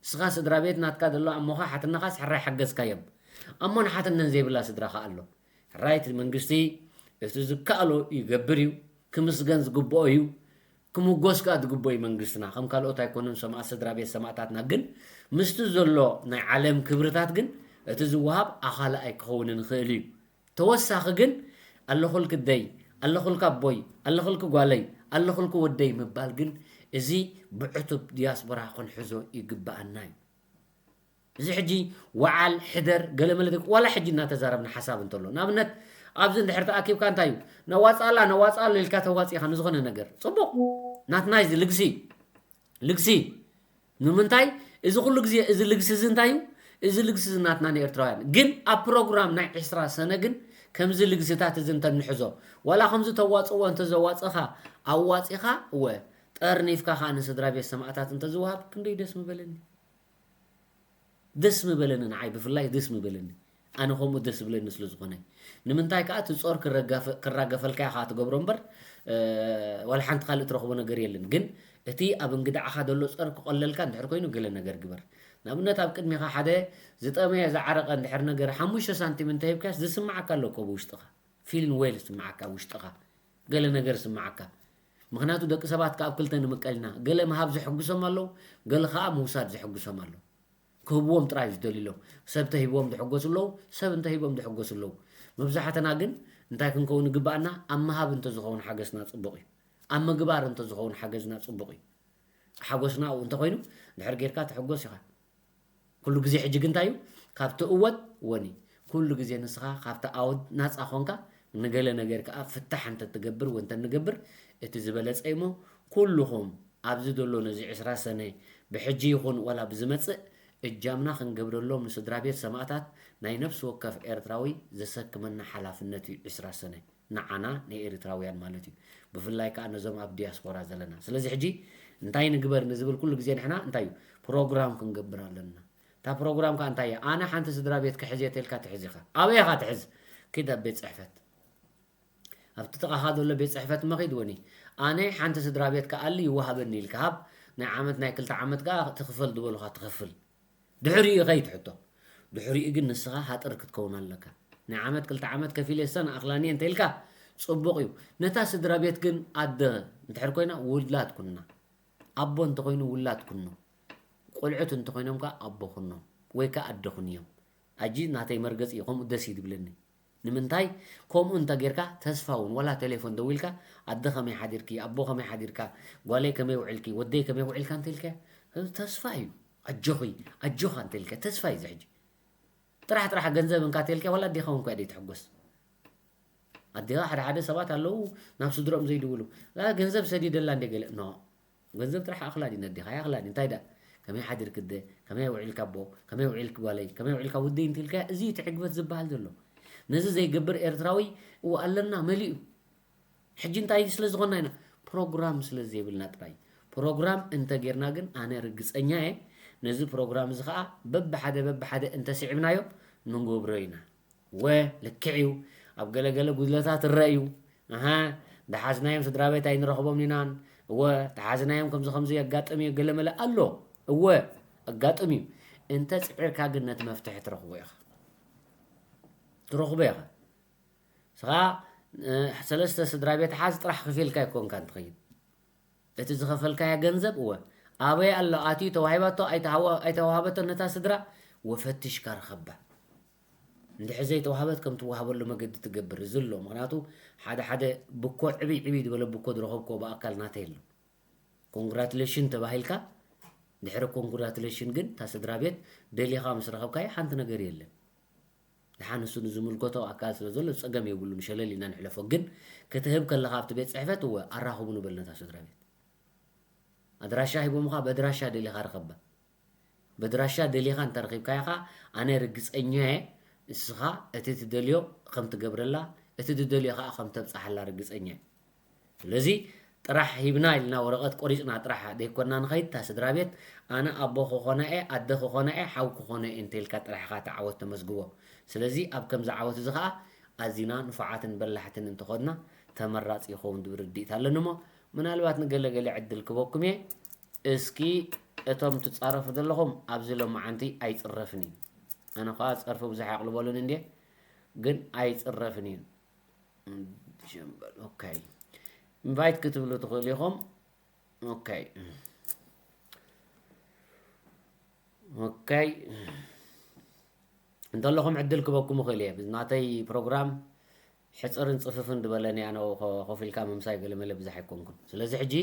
ንስኻ ስድራ ቤት ናትካ ዘሎ ኣሞኻ ሓትነኻስ ሕራይ ሓገዝካዮም። ኣሞን ሓትነን ዘይብላ ስድራ ከኣ ኣሎ። ሕራይ እቲ መንግስቲ እቲ ዝከኣሎ ይገብር እዩ። ክምስገን ዝግብኦ እዩ። ክምጎስ ከኣ ዝግብኦ እዩ መንግስትና። ከም ካልኦት ኣይኮነን ሰማእት ስድራ ቤት ሰማእታትና። ግን ምስቲ ዘሎ ናይ ዓለም ክብርታት ግን እቲ ዝወሃብ ኣኻልኣይ ክኸውን ንኽእል እዩ። ተወሳኺ ግን ኣለኹልኪ ደይ፣ ኣለኹልካ ኣቦይ፣ ኣለኹልኪ ጓለይ፣ ኣለኹልኪ ወደይ ምባል ግን እዚ ብዕቱብ ዲያስፖራ ክንሕዞ ይግብኣና እዩ። እዚ ሕጂ ወዓል፣ ሕደር፣ ገለ መለ ዋላ ሕጂ እናተዛረብና ሓሳብ እንተሎ፣ ንኣብነት ኣብዚ እንድሕር ተኣኪብካ እንታይ እዩ? ነዋፅኣላ፣ ነዋፅኣላ ኢልካ ተዋፂኻ ንዝኾነ ነገር። ፅቡቕ። ናትና እዩ እዚ ልግሲ። ልግሲ። ንምንታይ? እዚ ኩሉ ግዜ እዚ ልግሲ እዚ እንታይ እዩ? እዚ ልግሲ እዚ ናትና ንኤርትራውያን። ግን ኣብ ፕሮግራም ናይ ዕስራ ሰነ ግን ከምዚ ልግስታት እዚ እንተንሕዞ፣ ዋላ ከምዚ ተዋፅእዎ እንተዘዋፅእኻ፣ ኣዋፂኻ፣ እወ፣ ጠርኒፍካ ኸዓ ንስድራ ቤት ሰማእታት እንተዝወሃብ ክንደይ ደስ ምበለኒ። ደስ ምበለኒ፣ ንዓይ ብፍላይ ደስ ምበለኒ። ኣነ ከምኡ ደስ ዝብለኒ ስለ ዝኾነ። ንምንታይ ከኣ እቲ ጾር ክረጋፈ-፣ ክራገፈልካ ኢኻ ትገብሮ እምበር፣ እ፣ ዋላ ሓንቲ ካልእ ትረኽቦ ነገር የለን። ግን እቲ ኣብ እንግዳዕኻ ዘሎ ጾር ክቐለልካ እንድሕር ኮይኑ ገለ ነገር ግበር። ንኣብነት ኣብ ቅድሚኻ ሓደ ዝጠመየ ዝዓረቐ እንድሕር ነገር ሓሙሽተ ሳንቲም እንተሂብካስ ዝስምዓካ ኣሎ እኮ ብውሽጥኻ። ፊሊንግ ዌል ዝስምዓካ ውሽጥኻ። ገለ ነገር ዝስምዓካ። ምኽንያቱ ደቂ ሰባት ከኣ ኣብ ክልተ ንምቀል ኢና። ገለ ምሃብ ዘሐጉሶም ኣለዉ፣ ገለ ከኣ ምውሳድ ዘሐጉሶም ኣለዉ። ክህብዎም ጥራይ ዝደልዩ ኣለዉ። ሰብ ተሂብዎም ዝሕጎሱ ኣለዉ፣ ሰብ እንተሂቦም ዝሕጎሱ ኣለዉ። መብዛሕትና ግን እንታይ ክንከውን ይግብኣና? ኣብ ምሃብ እንተዝኸውን ሓገዝና ጽቡቕ እዩ። ኣብ ምግባር እንተዝኸውን ሓገዝና ጽቡቕ እዩ። ሓጎስና ኣብኡ እንተኾይኑ፣ ድሕር ጌርካ ትሕጎስ ኢኻ። ኩሉ ግዜ ሕጂ ግን እንታይ እዩ? ካብቲ እወት ወኒ። ኩሉ ግዜ ንስኻ ካብቲ ኣወት ናጻ ኾንካ፣ ንገለ ነገር ከኣ ፍታሕ እንተ ትገብር ወይ እንተ ንገብር፣ እቲ ዝበለጸ እዩ እሞ፣ ኩልኹም ኣብዚ ዘሎ ነዚ ዕስራ ሰነ፣ ብሕጂ ይኹን ዋላ ብዝመጽእ፣ እጃምና ክንገብረሎም ንስድራ ቤት ሰማእታት ናይ ነፍሲ ወከፍ ኤርትራዊ ዘሰክመና ሓላፍነት እዩ ዕስራ ሰነ። ንዓና ንኤሪትራውያን ማለት እዩ። ብፍላይ ከኣ ነዞም ኣብ ዲያስፖራ ዘለና። ስለዚ ሕጂ እንታይ ንግበር ንዝብል ኩሉ ግዜ ንሕና እንታይ እዩ? ፕሮግራም ክንገብር ኣለና። እታ ፕሮግራም ከኣ እንታይ እያ? ኣነ ሓንቲ ስድራ ቤት ክሕዝ እየ ተልካ ትሕዝ ኢኻ። ኣበይ ኢኻ ትሕዝ? ኪድ ኣብ ቤት ጽሕፈት። ኣብቲ ጥቓኻ ዘሎ ቤት ጽሕፈት መኺድ ወኒ። ኣነ ሓንቲ ስድራ ቤት ከኣሊ ይወሃበኒ ኢልካ ሃብ። ናይ ዓመት ናይ ክልተ ዓመት ከኣ ትኽፈል ዝበሉኻ ትኸፍል። ድሕሪኡ ከይትሕቶ። ድሕሪኡ ግን ንስኻ ሃጥር ክትከውን ኣለካ። ናይ ዓመት ክልተ ዓመት ከፊለ እሰ ንኣኽላኒ እንተ ኢልካ ጽቡቕ እዩ። ነታ ስድራ ቤት ግን ኣደ እንድሕር ኮይና ውላድ ኩና። ኣቦ እንተኾይኑ ውላድ ኩኖ። ቆልዑት እንተኾይኖም ከኣ ኣቦ ኩኖም። ወይ ከኣ ኣደ ኩንዮም። ኣጂ ናተይ መርገጺ እዩ፣ ከምኡ ደስ እዩ ዝብለኒ። ንምንታይ ከምኡ እንተ ጌርካ ተስፋ እውን፣ ዋላ ቴሌፎን ደዊልካ ኣደ ከመይ ሓዲርኪ፣ ኣቦ ከመይ ሓዲርካ፣ ጓለይ ከመይ ውዒልኪ፣ ወደይ ከመይ ውዒልካ እንተ ኢልካ ተስፋ እዩ። ኣጆኺ፣ ኣጆኻ እንተ ኢልካ ተስፋ እዩ። እዚ ሕጂ ጥራሕ ጥራሕ ገንዘብ እንካ ተልካ ዋላ ኣዴኻ እውን እኳ ደይትሕጎስ። ኣዴኻ ሓደ ሓደ ሰባት ኣለዉ ናብ ስድሮኦም ዘይድውሉ። "ላ ገንዘብ ሰዲደላ እንደ ገለ?" ኖ። ገንዘብ ጥራሕ ኣኽላ ድዩ ነዴኻ? ኣኽላ ድዩ? እንታይ ደኣ? "ከመይ ሓዲርክ ኣደ? ከመይ ውዒልካ ኣቦ? ከመይ ውዒልክ ጓለይ? ከመይ ውዒልካ ውደይ?" እንተ ኢልካ እዚ እዩ እቲ ዕግበት ዝበሃል ዘሎ። ነዚ ዘይገብር ኤርትራዊ እወ ኣለና መሊኡ። ሕጂ እንታይ ስለ ዝኾንና ኢና? ፕሮግራም ስለ ዘይብልና ጥራይ። ፕሮግራም እንተ ጌርና ግን ኣነ ርግጸኛ እየ፣ ነዚ ፕሮግራም እዚ ኸኣ በብሓደ በብሓደ እንተ ስዒብናዮ ንገብሮ ኢና። እወ፣ ልክዕ እዩ። ኣብ ገለገለ ጉድለታት ይረአ እዩ። ኣሃ፣ ደሓዝናዮም ስድራ ቤት ኣይንረኽቦም ኢናን። እወ፣ ደሓዝናዮም ከምዚ ከምዚ የጋጥም እዩ፣ ገለ መለ ኣሎ። እወ፣ ኣጋጥም እዩ። እንተ ጽዒርካ ግን ነቲ መፍትሒ ትረኽቦ ኢኻ። ትረኽቦ ኢኻ። ንስኻ፣ እ፣ ሰለስተ ስድራ ቤት ሓዝ ጥራሕ ክፊልካ ኣይኮንካን ትኸይድ። እቲ ዝኸፈልካያ ገንዘብ፣ እወ፣ ኣበይ ኣሎ ኣትዩ? ተዋሂባቶ ኣይተሃወ-፣ ኣይተዋሃበቶ ነታ ስድራ ወፈትሽካ ርኸባ። እንድሕር ዘይተዋህበት ከም ትወሃበሉ መገዲ ትገብር። እዚ ኣሎ። ምኽንያቱ ሓደ ሓደ ብኮ ዕብይ ዕብይ ዝበለ ብኮ ዝረኸብኮ ብኣካል ናተይ ኣሎ። ኮንግራቱሌሽን ተባሂልካ፣ ድሕሪ ኮንግራቱሌሽን ግን እታ ስድራ ቤት ደሊኻ ምስ ረኸብካዮ ሓንቲ ነገር የለን። ድሓን እሱ ንዝምልከቶ ኣካል ስለ ዘሎ ጸገም የብሉን፣ ሸለል ኢና ንሕለፎ። ግን ክትህብ ከለኻ ኣብቲ ቤት ጽሕፈት እወ ኣራኽቡ ንበል ነታ ስድራ ቤት። ኣድራሻ ሂቦምኻ፣ በድራሻ ደሊኻ ርኸባ። በድራሻ ደሊኻ እንተ ረኺብካዮ ኸኣ ኣነ ርግጸኛ እየ እስኻ እቲ ትደልዮ ከም ትገብረላ፣ እቲ ትደልዮ ኸኣ ከም ተብጽሓላ ርግጸኛ እየ። ስለዚ ጥራሕ ሂብና ኢልና ወረቐት ቆሪጽና ጥራሕ ደይኮና ንኸይድ፣ እታ ስድራ ቤት ኣነ ኣቦ ክኾና እየ፣ ኣደ ክኾና እየ፣ ሓው ክኾነ እየ እንተ ኢልካ ጥራሕ ኢኻ እቲ ዓወት ተመዝግቦ። ስለዚ ኣብ ከምዚ ዓወት እዚ ኸኣ ኣዚና ንፉዓትን በላሕትን እንተኾንና ተመራጺ ይኸውን ዝብል ርድኢት ኣለኒ እሞ፣ ምናልባት ንገለ ገለ ዕድል ክበኩም እየ። እስኪ እቶም ትጻረፉ ዘለኹም ኣብዚ ሎማዓንቲ ኣይጽረፍን እዩ። ኣነ ኸኣ ጸርፊ ብዙሕ ኣቕልበሉን እንድየ፣ ግን ኣይጽረፍን እዩ። ዲሴምበር፣ ኦኬ። ኢንቫይት ክትብሉ ትኽእሉ ኢኹም። ኦኬ። ኦኬ። እንተለኹም ዕድል ክበኩም እኽእል እየ። ናተይ ፕሮግራም ሕጽርን ጽፍፍን ዝበለኒ ኣነ ኮ-፣ ኮፍ ኢልካ ምምሳይ ገለመለ ብዙሕ ኣይኮንኩን። ስለዚ ሕጂ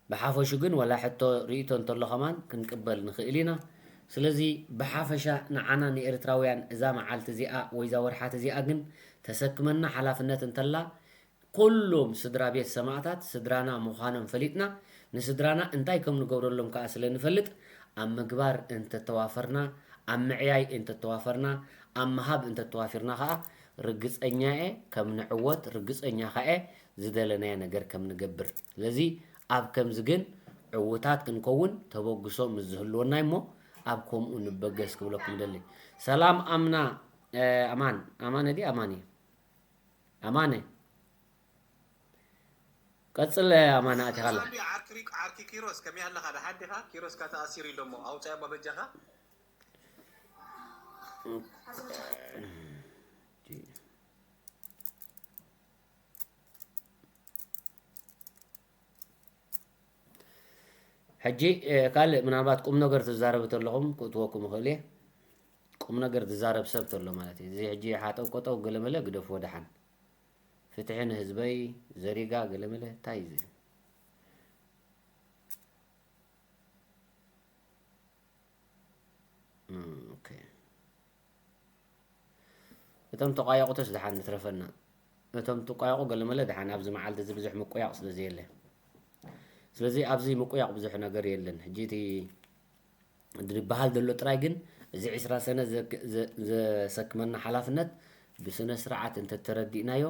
ብሓፈሹ ግን ወላ ሕቶ ርእይቶ እንተሎ ከማን ክንቅበል ንኽእል ኢና። ስለዚ ብሓፈሻ ንዓና ንኤርትራውያን እዛ መዓልቲ እዚኣ ወይ እዛ ወርሓት እዚኣ ግን ተሰክመና ሓላፍነት እንተላ ኩሎም ስድራ ቤት ሰማእታት ስድራና ምዃኖም ፈሊጥና፣ ንስድራና እንታይ ከም ንገብረሎም ከኣ ስለ ንፈልጥ፣ ኣብ ምግባር እንተተዋፈርና፣ ኣብ ምዕያይ እንተተዋፈርና፣ ኣብ ምሃብ እንተተዋፊርና ከኣ፣ ርግጸኛ እየ ከም ንዕወት፣ ርግጸኛ ከኣ እየ ዝደለናዮ ነገር ከም ንገብር። ስለዚ ኣብ ከምዚ ግን ዕዉታት ክንከውን ተበግሶ ምስ ዝህልወና እሞ፣ ኣብ ከምኡ ንበገስ ክብለኩም እደሊ። ሰላም ኣምና፣ እ፣ ኣማን፣ ኣማነ ድዩ ኣማን እዩ? ኣማነ። ቀጽል ኣማነ ኣቲኻ ኣላ። ሳሚ ዓርኪ ሪክ-፣ ዓርኪ ኪሮስ ከመይ ኣለኻ? ደሓን ዲኻ? ኪሮስ ካ ተኣሲሩ ኢሎሞ ኣውጻያ እባ በጃኻ። ሕጂ፣ እ፣ ካልእ ምናልባት ቁም ነገር ትዛረቡ ተለኹም ክእትወኩም እኽእል እየ። ቁም ነገር ዝዛረብ ሰብ ተሎ ማለት እዩ። እዚ ሕጂ ሓጠው ቆጠው ገለመለ ግደፍዎ ደሓን። ፍትሒ ንህዝበይ፣ ዘሪጋ ገለመለ፣ እንታይ እዩ እዚ? እም፣ ኦኬ። እቶም ተቋየቑትስ ደሓን ንትረፈና። እቶም ትቋየቑ ገለመለ ደሓን ኣብዚ መዓልቲ እዚ ብዙሕ ምቁያቕ ስለ ዘየለ። ስለዚ ኣብዚ ምቁያቕ ብዙሕ ነገር የለን። ሕጂ እቲ ዝበሃል ዘሎ ጥራይ ግን እዚ ዕስራ ሰነ ዘክ-፣ ዘ-፣ ዘሰክመና ሓላፍነት ብስነ ስርዓት እንተተረዲእናዮ፣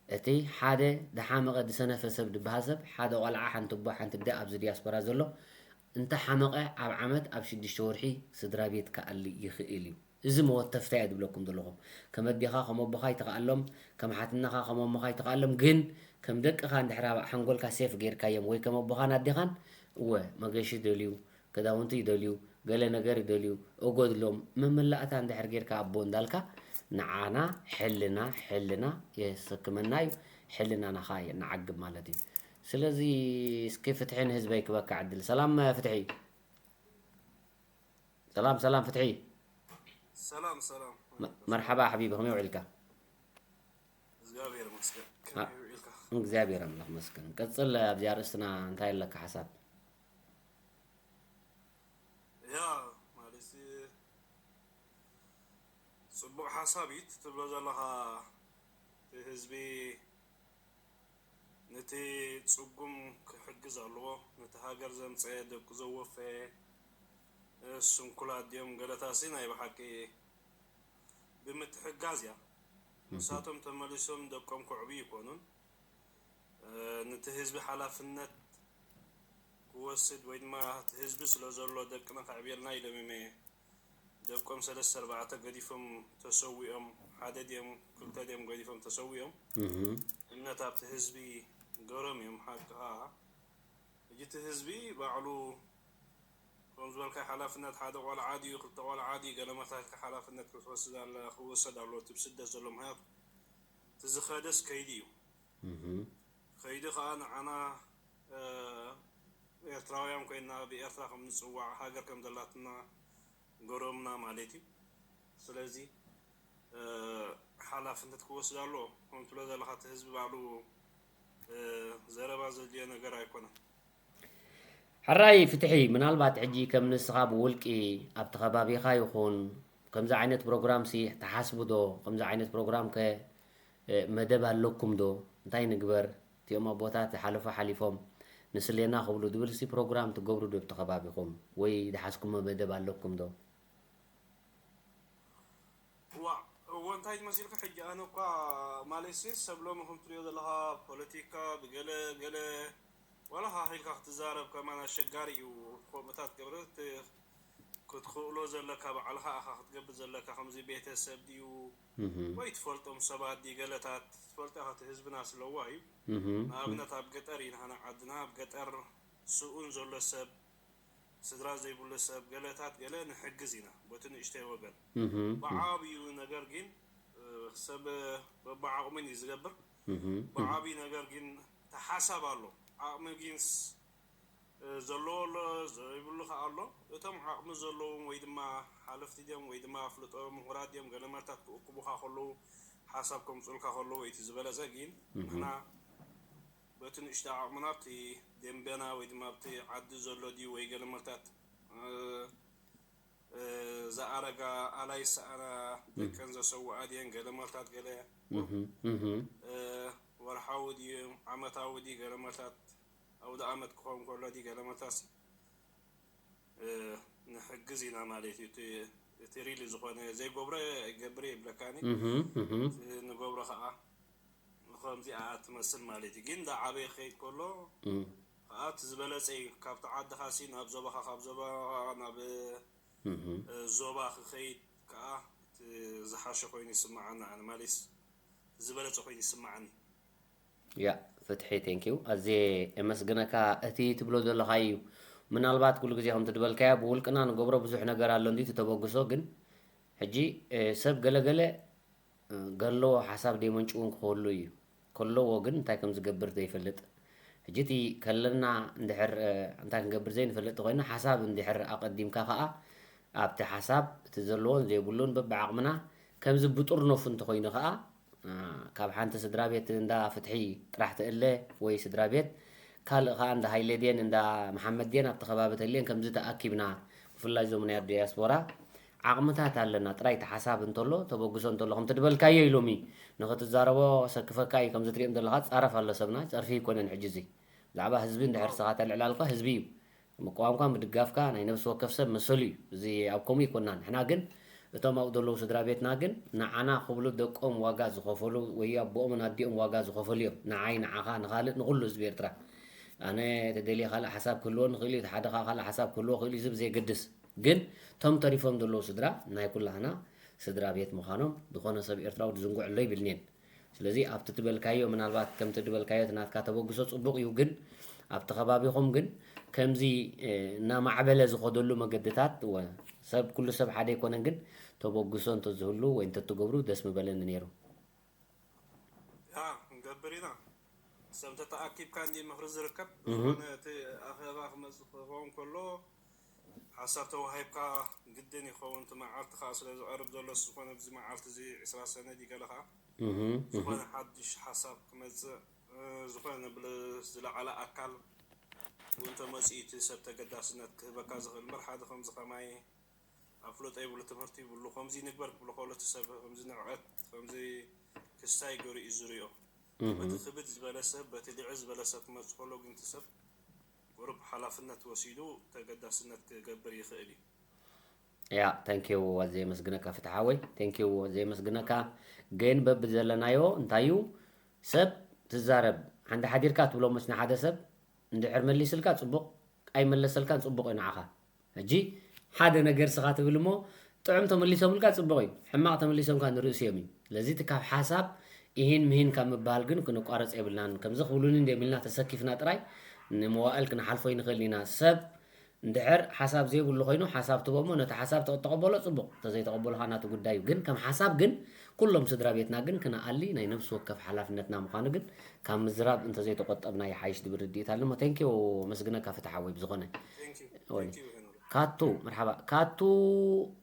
እቲ ሓደ ዝሓመቐ ዝሰነፈ ሰብ ዝበሃል ሰብ፣ ሓደ ቆልዓ፣ ሓንቲ ኣቦ፣ ሓንቲ ኣደ ኣብዚ ዲያስፖራ ዘሎ እንተሓመቐ ኣብ ዓመት ኣብ ሽዱሽተ ወርሒ ስድራ ቤት ክኣሊ ይኽእል እዩ። እዚ መወተፍታ እየ ዝብለኩም ዘለኹም። ከም ኣዴኻ ከም ኣቦኻ ይትኽኣሎም፣ ከም ሓትነኻ ከም ኣሞኻ ይትኽኣሎም፣ ግን ከም ደቅኻ እንድሕር ኣብ ሓንጎልካ ሴፍ ጌርካዮም ወይ ከም ኣቦኻን ኣዴኻን፣ እወ፣ መገሺ ይደልዩ፣ ክዳውንቲ ይደልዩ፣ ገለ ነገር ይደልዩ፣ እጎድሎም፣ መመላእታ እንድሕር ጌርካ ኣቦ እንዳልካ፣ ንዓና ሕልና፣ ሕልና የሰክመና እዩ፣ ሕልናና ኸኣ የነዓግብ ማለት እዩ። ስለዚ እስኪ ፍትሒ ንህዝበይ ክበካ ዕድል። ሰላም ፍትሒ። ሰላም፣ ሰላም ፍትሒ። ሰላም፣ ሰላም። መ-፣ መርሓባ ሓቢቢ፣ ከመይ ውዒልካ? እግዚኣብሔር ይመስገን። አ-፣ ከመይ ውዒልካ? እግዚኣብሔር ኣምላኽ መስገን። ቀጽል፣ ኣብዚ ኣርእስትና እንታይ ኣለካ ሓሳብ? ያ፣ ማለት ጽቡቕ ሓሳብ እዩ ትብሎ ዘለኻ። እቲ ህዝቢ ነቲ ጽጉም ክሕግዝ ኣለዎ። ነቲ ሃገር ዘምጸ፣ ደቁ ዘወፈየ፣ ስንኩላት ድዮም ገለታሲ ናይ ብሓቂ ብምትሕጋዝ እያ። ንሳቶም ተመሊሶም ደቆም ከዕብዩ ይኮኑን፣ እ፣ ነቲ ህዝቢ ሓላፍነት ክወስድ ወይ ድማ እቲ ህዝቢ ስለ ዘሎ ደቅና ከዕብየልና ኢሎም እዮም ደቆም ሰለስተ ኣርባዕተ ገዲፎም ተሰዊኦም፣ ሓደ ድዮም ክልተ ድዮም ገዲፎም ተሰዊኦም። እምነት ኣብቲ ህዝቢ ገሮም እዮም። ሓቂ ኸዓ ሕጂ እቲ ህዝቢ ባዕሉ ከም ዝበልካ ሓላፍነት ሓደ ቆልዓ ድዩ ክልተ ቆልዓ ድዩ ገለ መታልካ ሓላፍነት ክትወስድ ኣለ-፣ ክወሰድ ኣለዎ እቲ ብስደት ዘሎ። ምክንያቱ እቲ ዝኸደስ ከይዲ እዩ። ከይዲ ከዓ ንዓና፣ እ፣ ኤርትራውያን ኮይና ብኤርትራ ከም ንጽዋዕ ሃገር ከም ዘላትና ገሮምና ማለት እዩ። ስለዚ ሓላፍነት ክወስድ ኣለዎ። ከም ትብሎ ዘለኻ እቲ ህዝቢ ባዕሉ ዘረባ ዘድልዮ ነገር ኣይኮነን። ሕራይ ፍትሒ፣ ምናልባት ሕጂ ከም ንስኻ ብውልቂ ኣብቲ ከባቢኻ ይኹን ከምዚ ዓይነት ፕሮግራም ሲ ተሓስቡ ዶ? ከምዚ ዓይነት ፕሮግራም ከ መደብ ኣለኩም ዶ? እንታይ ንግበር? እቲኦም ኣቦታት ዝሓለፉ ሓሊፎም ንስሌና ክብሉ ዝብል ሲ ፕሮግራም ትገብሩ ዶ ኣብቲ ከባቢኹም? ወይ ዝሓዝኩሞ መደብ ኣለኩም ዶ? ዋ እዎ እንታይ መሲልካ ሕጂ ኣነ እኳ ማለት ሰብ ሎሚ ከም ትሪኦ ዘለካ ፖለቲካ ብገለ ገለ ዋላ ካኺልካ ክትዛረብ ከማን ኣሸጋሪ እዩ። ከምኡታት ገብረ ክትክእሎ ዘለካ ባዕልካ ኣኻ ክትገብር ዘለካ ከምዚ ቤተሰብ ድዩ ወይ ትፈልጦም ሰባት ድዩ ገለታት ትፈልጦ ኢኻ እቲ ህዝብና ስለዋ እዩ። ንኣብነት ኣብ ገጠር ኢና ዓድና ኣብ ገጠር ስኡን ዘሎ ሰብ ስድራ ዘይብሉ ሰብ ገለታት ገለ ንሕግዝ ኢና በቲ ንእሽተይ ወገን። ብዓብዩ ነገር ግን ሰብ በብዓቕሙን እዩ ዝገብር። ብዓብዩ ነገር ግን ተሓሳብ ኣሎ። ዓቕሚ ግንስ ዘለዎ ኣሎ ዘይብሉ ከዓ ኣሎ። እቶም ዓቕሚ ዘለዎም ወይ ድማ ሓለፍቲ ድዮም ወይ ድማ ኣፍልጦ ምሁራት ድዮም ገለ መልታት ክእክቡካ ከለዉ ሓሳብ ከምፁልካ ከለዉ እቲ ዝበለፀ ግን ንሕና በቲ ንእሽቶ ዓቕምና ኣብቲ ደንበና ወይ ድማ ኣብቲ ዓዲ ዘሎ ድዩ ወይ ገለ መልታት ዝኣረጋ ኣላይ ዝሰኣና ደቀን ዘሰውኣ ድየን ገለ መልታት ገለ ወርሓዊ ድዩ ዓመታዊ ድዩ ገለ መልታት ኣውደ ኣመት ክኸውን ከሎ ድዩ ገለ መልታት ንሕግዝ ኢና ማለት እዩ። እቲ ሪሊ ዝኾነ ዘይገብሮ ይገብር ይብለካኒ ንገብሮ ከዓ ከምዚኣ ትመስል ማለት እዩ። ግን እንዳዓበየ ክኸይድ ከሎ ከዓ እቲ ዝበለፀ እዩ። ካብቲ ዓድኻ ሲ ናብ ዞባኻ ካብ ዞባ ናብ ዞባ ክኸይድ ከዓ ዝሓሸ ኮይኑ ይስምዓና። ኣነ ማለትስ ዝበለፀ ኮይኑ ይስምዓኒ። ያ ፍትሒ ቴንኪው ኣዜ የመስግነካ። እቲ ትብሎ ዘለካ እዩ ምናልባት ኩሉ ግዜ ከምቲ ዝበልካዮ ብውልቅና ንገብሮ ብዙሕ ነገር ኣሎ እንዲ ተበግሶ ግን ሕጂ ሰብ ገለገለ ገለዎ ሓሳብ ደይመንጭውን ክህሉ እዩ። ከለዎ ግን እንታይ ከም ዝገብር ዘይፈልጥ። ሕጂ እቲ ከለና እንድሕር እንታይ ክንገብር ዘይንፈልጥ ተኮይና ሓሳብ እንድሕር ኣቀዲምካ ከዓ ኣብቲ ሓሳብ እቲ ዘለዎን ዘይብሉን በብዓቕምና ከምዚ ብጥርነፉ እንተኮይኑ ከዓ ካብ ሓንቲ ስድራ ቤት እንዳ ፍትሒ ጥራሕ ትእለ ወይ ስድራ ቤት ካልእ ከዓ እንዳ ሃይለ ድየን እንዳ መሓመድ ድየን ኣብቲ ከባቢ ተልየን ከምዚ ተኣኪብና ብፍላይ እዞም ናይ ዲያስፖራ ዓቕምታት ኣለና ጥራይ እቲ ሓሳብ እንተሎ ተበግሶ እንተሎ ከምቲ ድበልካዮ ኢሎሚ ንኽትዛረቦ ሰክፈካ እዩ ከምዚ ትሪኦም ዘለካ ፃረፍ ኣሎ ሰብና ፀርፊ ይኮነን ሕጂ እዚ ብዛዕባ ህዝቢ እንድሕር ስኻ ተልዕላልካ ህዝቢ እዩ ምቅዋምካ ምድጋፍካ ናይ ነብሲ ወከፍ ሰብ መሰሉ እዩ። እዚ ኣብ ከምኡ ይኮና ንሕና ግን እቶም ኣብኡ ዘለዉ ስድራ ቤትና ግን ንዓና ክብሉ ደቆም ዋጋ ዝኸፈሉ ወይ ኣቦኦምን ኣዲኦም ዋጋ ዝኸፈሉ እዮም። ንዓይ ንዓኻ ንኻልእ ንኹሉ ህዝቢ ኤርትራ ኣነ ተደልየ ካልእ ሓሳብ ክህልዎ ንኽእል እዩ። ሓደ ከዓ ካልእ ሓሳብ ክህልዎ ክእል እዩ። እዚ ብዘየገድስ ግን እቶም ተሪፎም ዘለዉ ስድራ ናይ ኩላህና ስድራ ቤት ምዃኖም ዝኾነ ሰብ ኤርትራዊ ዝዝንግዖ ኣሎ ይብልኒን። ስለዚ ኣብቲ ትበልካዮ ምናልባት ከምቲ ትበልካዮ እቲ ናትካ ተበግሶ ጽቡቕ እዩ ግን ኣብቲ ከባቢኹም ግን ከምዚ እናማዕበለ ዝኸደሉ መገድታት እወ ሰብ ኩሉ ሰብ ሓደ ኣይኮነን ግን ተበግሶ እንተዝህሉ ወይ እንተትገብሩ ደስ ምበለኒ ነይሩ። ያ ክንገብር ኢና። ሰብ እንተተኣኪብካ እንዲ ምኽሪ ዝርከብ ዝኾነ እቲ ኣኼባ ክመፅእ ክኸውን ከሎ ሓሳብ ተዋሂብካ ግድን ይኸውን። እቲ መዓልቲ ከዓ ስለ ዝቐርብ ዘሎ ዝኾነ ብዚ መዓልቲ እዚ ዕስራ ሰነ ድዩ ገለ ከዓ ዝኾነ ሓዱሽ ሓሳብ ክመፅእ ዝኾነ ዝለዓለ ኣካል እውን ተመፅኡ እቲ ሰብ ተገዳስነት ክህበካ ዝኽእል እምበር ሓደ ከምዚ ከማይ ኣፍልጦ ይብሉ ትምህርቲ ይብሉ ከምዚ ንግበር ክብሎ ከሎ እቲ ሰብ ከምዚ ንዕቀት ከምዚ ክስታይ ገይሩ እዩ ዝሪኦ። በቲ ክብድ ዝበለ ሰብ በቲ ልዕል ዝበለ ሰብ ክመፅእ ከሎ ግን እቲ ሰብ ቁሩብ ሓላፍነት ወሲዱ ተገዳስነት ክገብር ይኽእል እዩ። ያ ተንኪው ኣዘ የመስግነካ ፍትሓወይ ተንኪው ኣዘ የመስግነካ። ግን በብዘለናዮ እንታዩ ሰብ ትዛረብ ሓንዲ ሓዲርካ ትብሎ መስ ንሓደ ሰብ እንድሕር መሊስልካ ፅቡቕ ኣይመለሰልካን ፅቡቕ እዩ ንዓኻ። ሕጂ ሓደ ነገር ስኻ ትብል እሞ ጥዑም ተመሊሶምልካ ፅቡቕ እዩ፣ ሕማቕ ተመሊሶምካ ንርእሲ እዮም እዩ። ስለዚ እቲ ካብ ሓሳብ ኢሂን ምሂን ካብ ምባል ግን ክንቋረፅ የብልናን። ከምዚ ክብሉኒ እንዲዮም ኢልና ተሰኪፍና ጥራይ ንመዋእል ክንሓልፎ ይንኽእል ኢና። ሰብ እንድሕር ሓሳብ ዘይብሉ ኮይኑ ሓሳብ ትቦ እሞ ነቲ ሓሳብ ተተቐበሎ ፅቡቕ፣ ተዘይተቐበሎ ከዓ ናቱ ጉዳይ እዩ። ግን ከም ሓሳብ ግን ኩሎም ስድራ ቤትና ግን ክንኣሊ ናይ ነፍሲ ወከፍ ሓላፍነትና ምዃኑ ግን ካብ ምዝራብ እንተዘይተቖጠብና ይሓይሽ ዝብል ርድኢት ኣለሞ። Thank you፣ መስግነካ ፍትሓወይ። ብዝኾነ ካቱ፣ መርሓባ ካቱ፣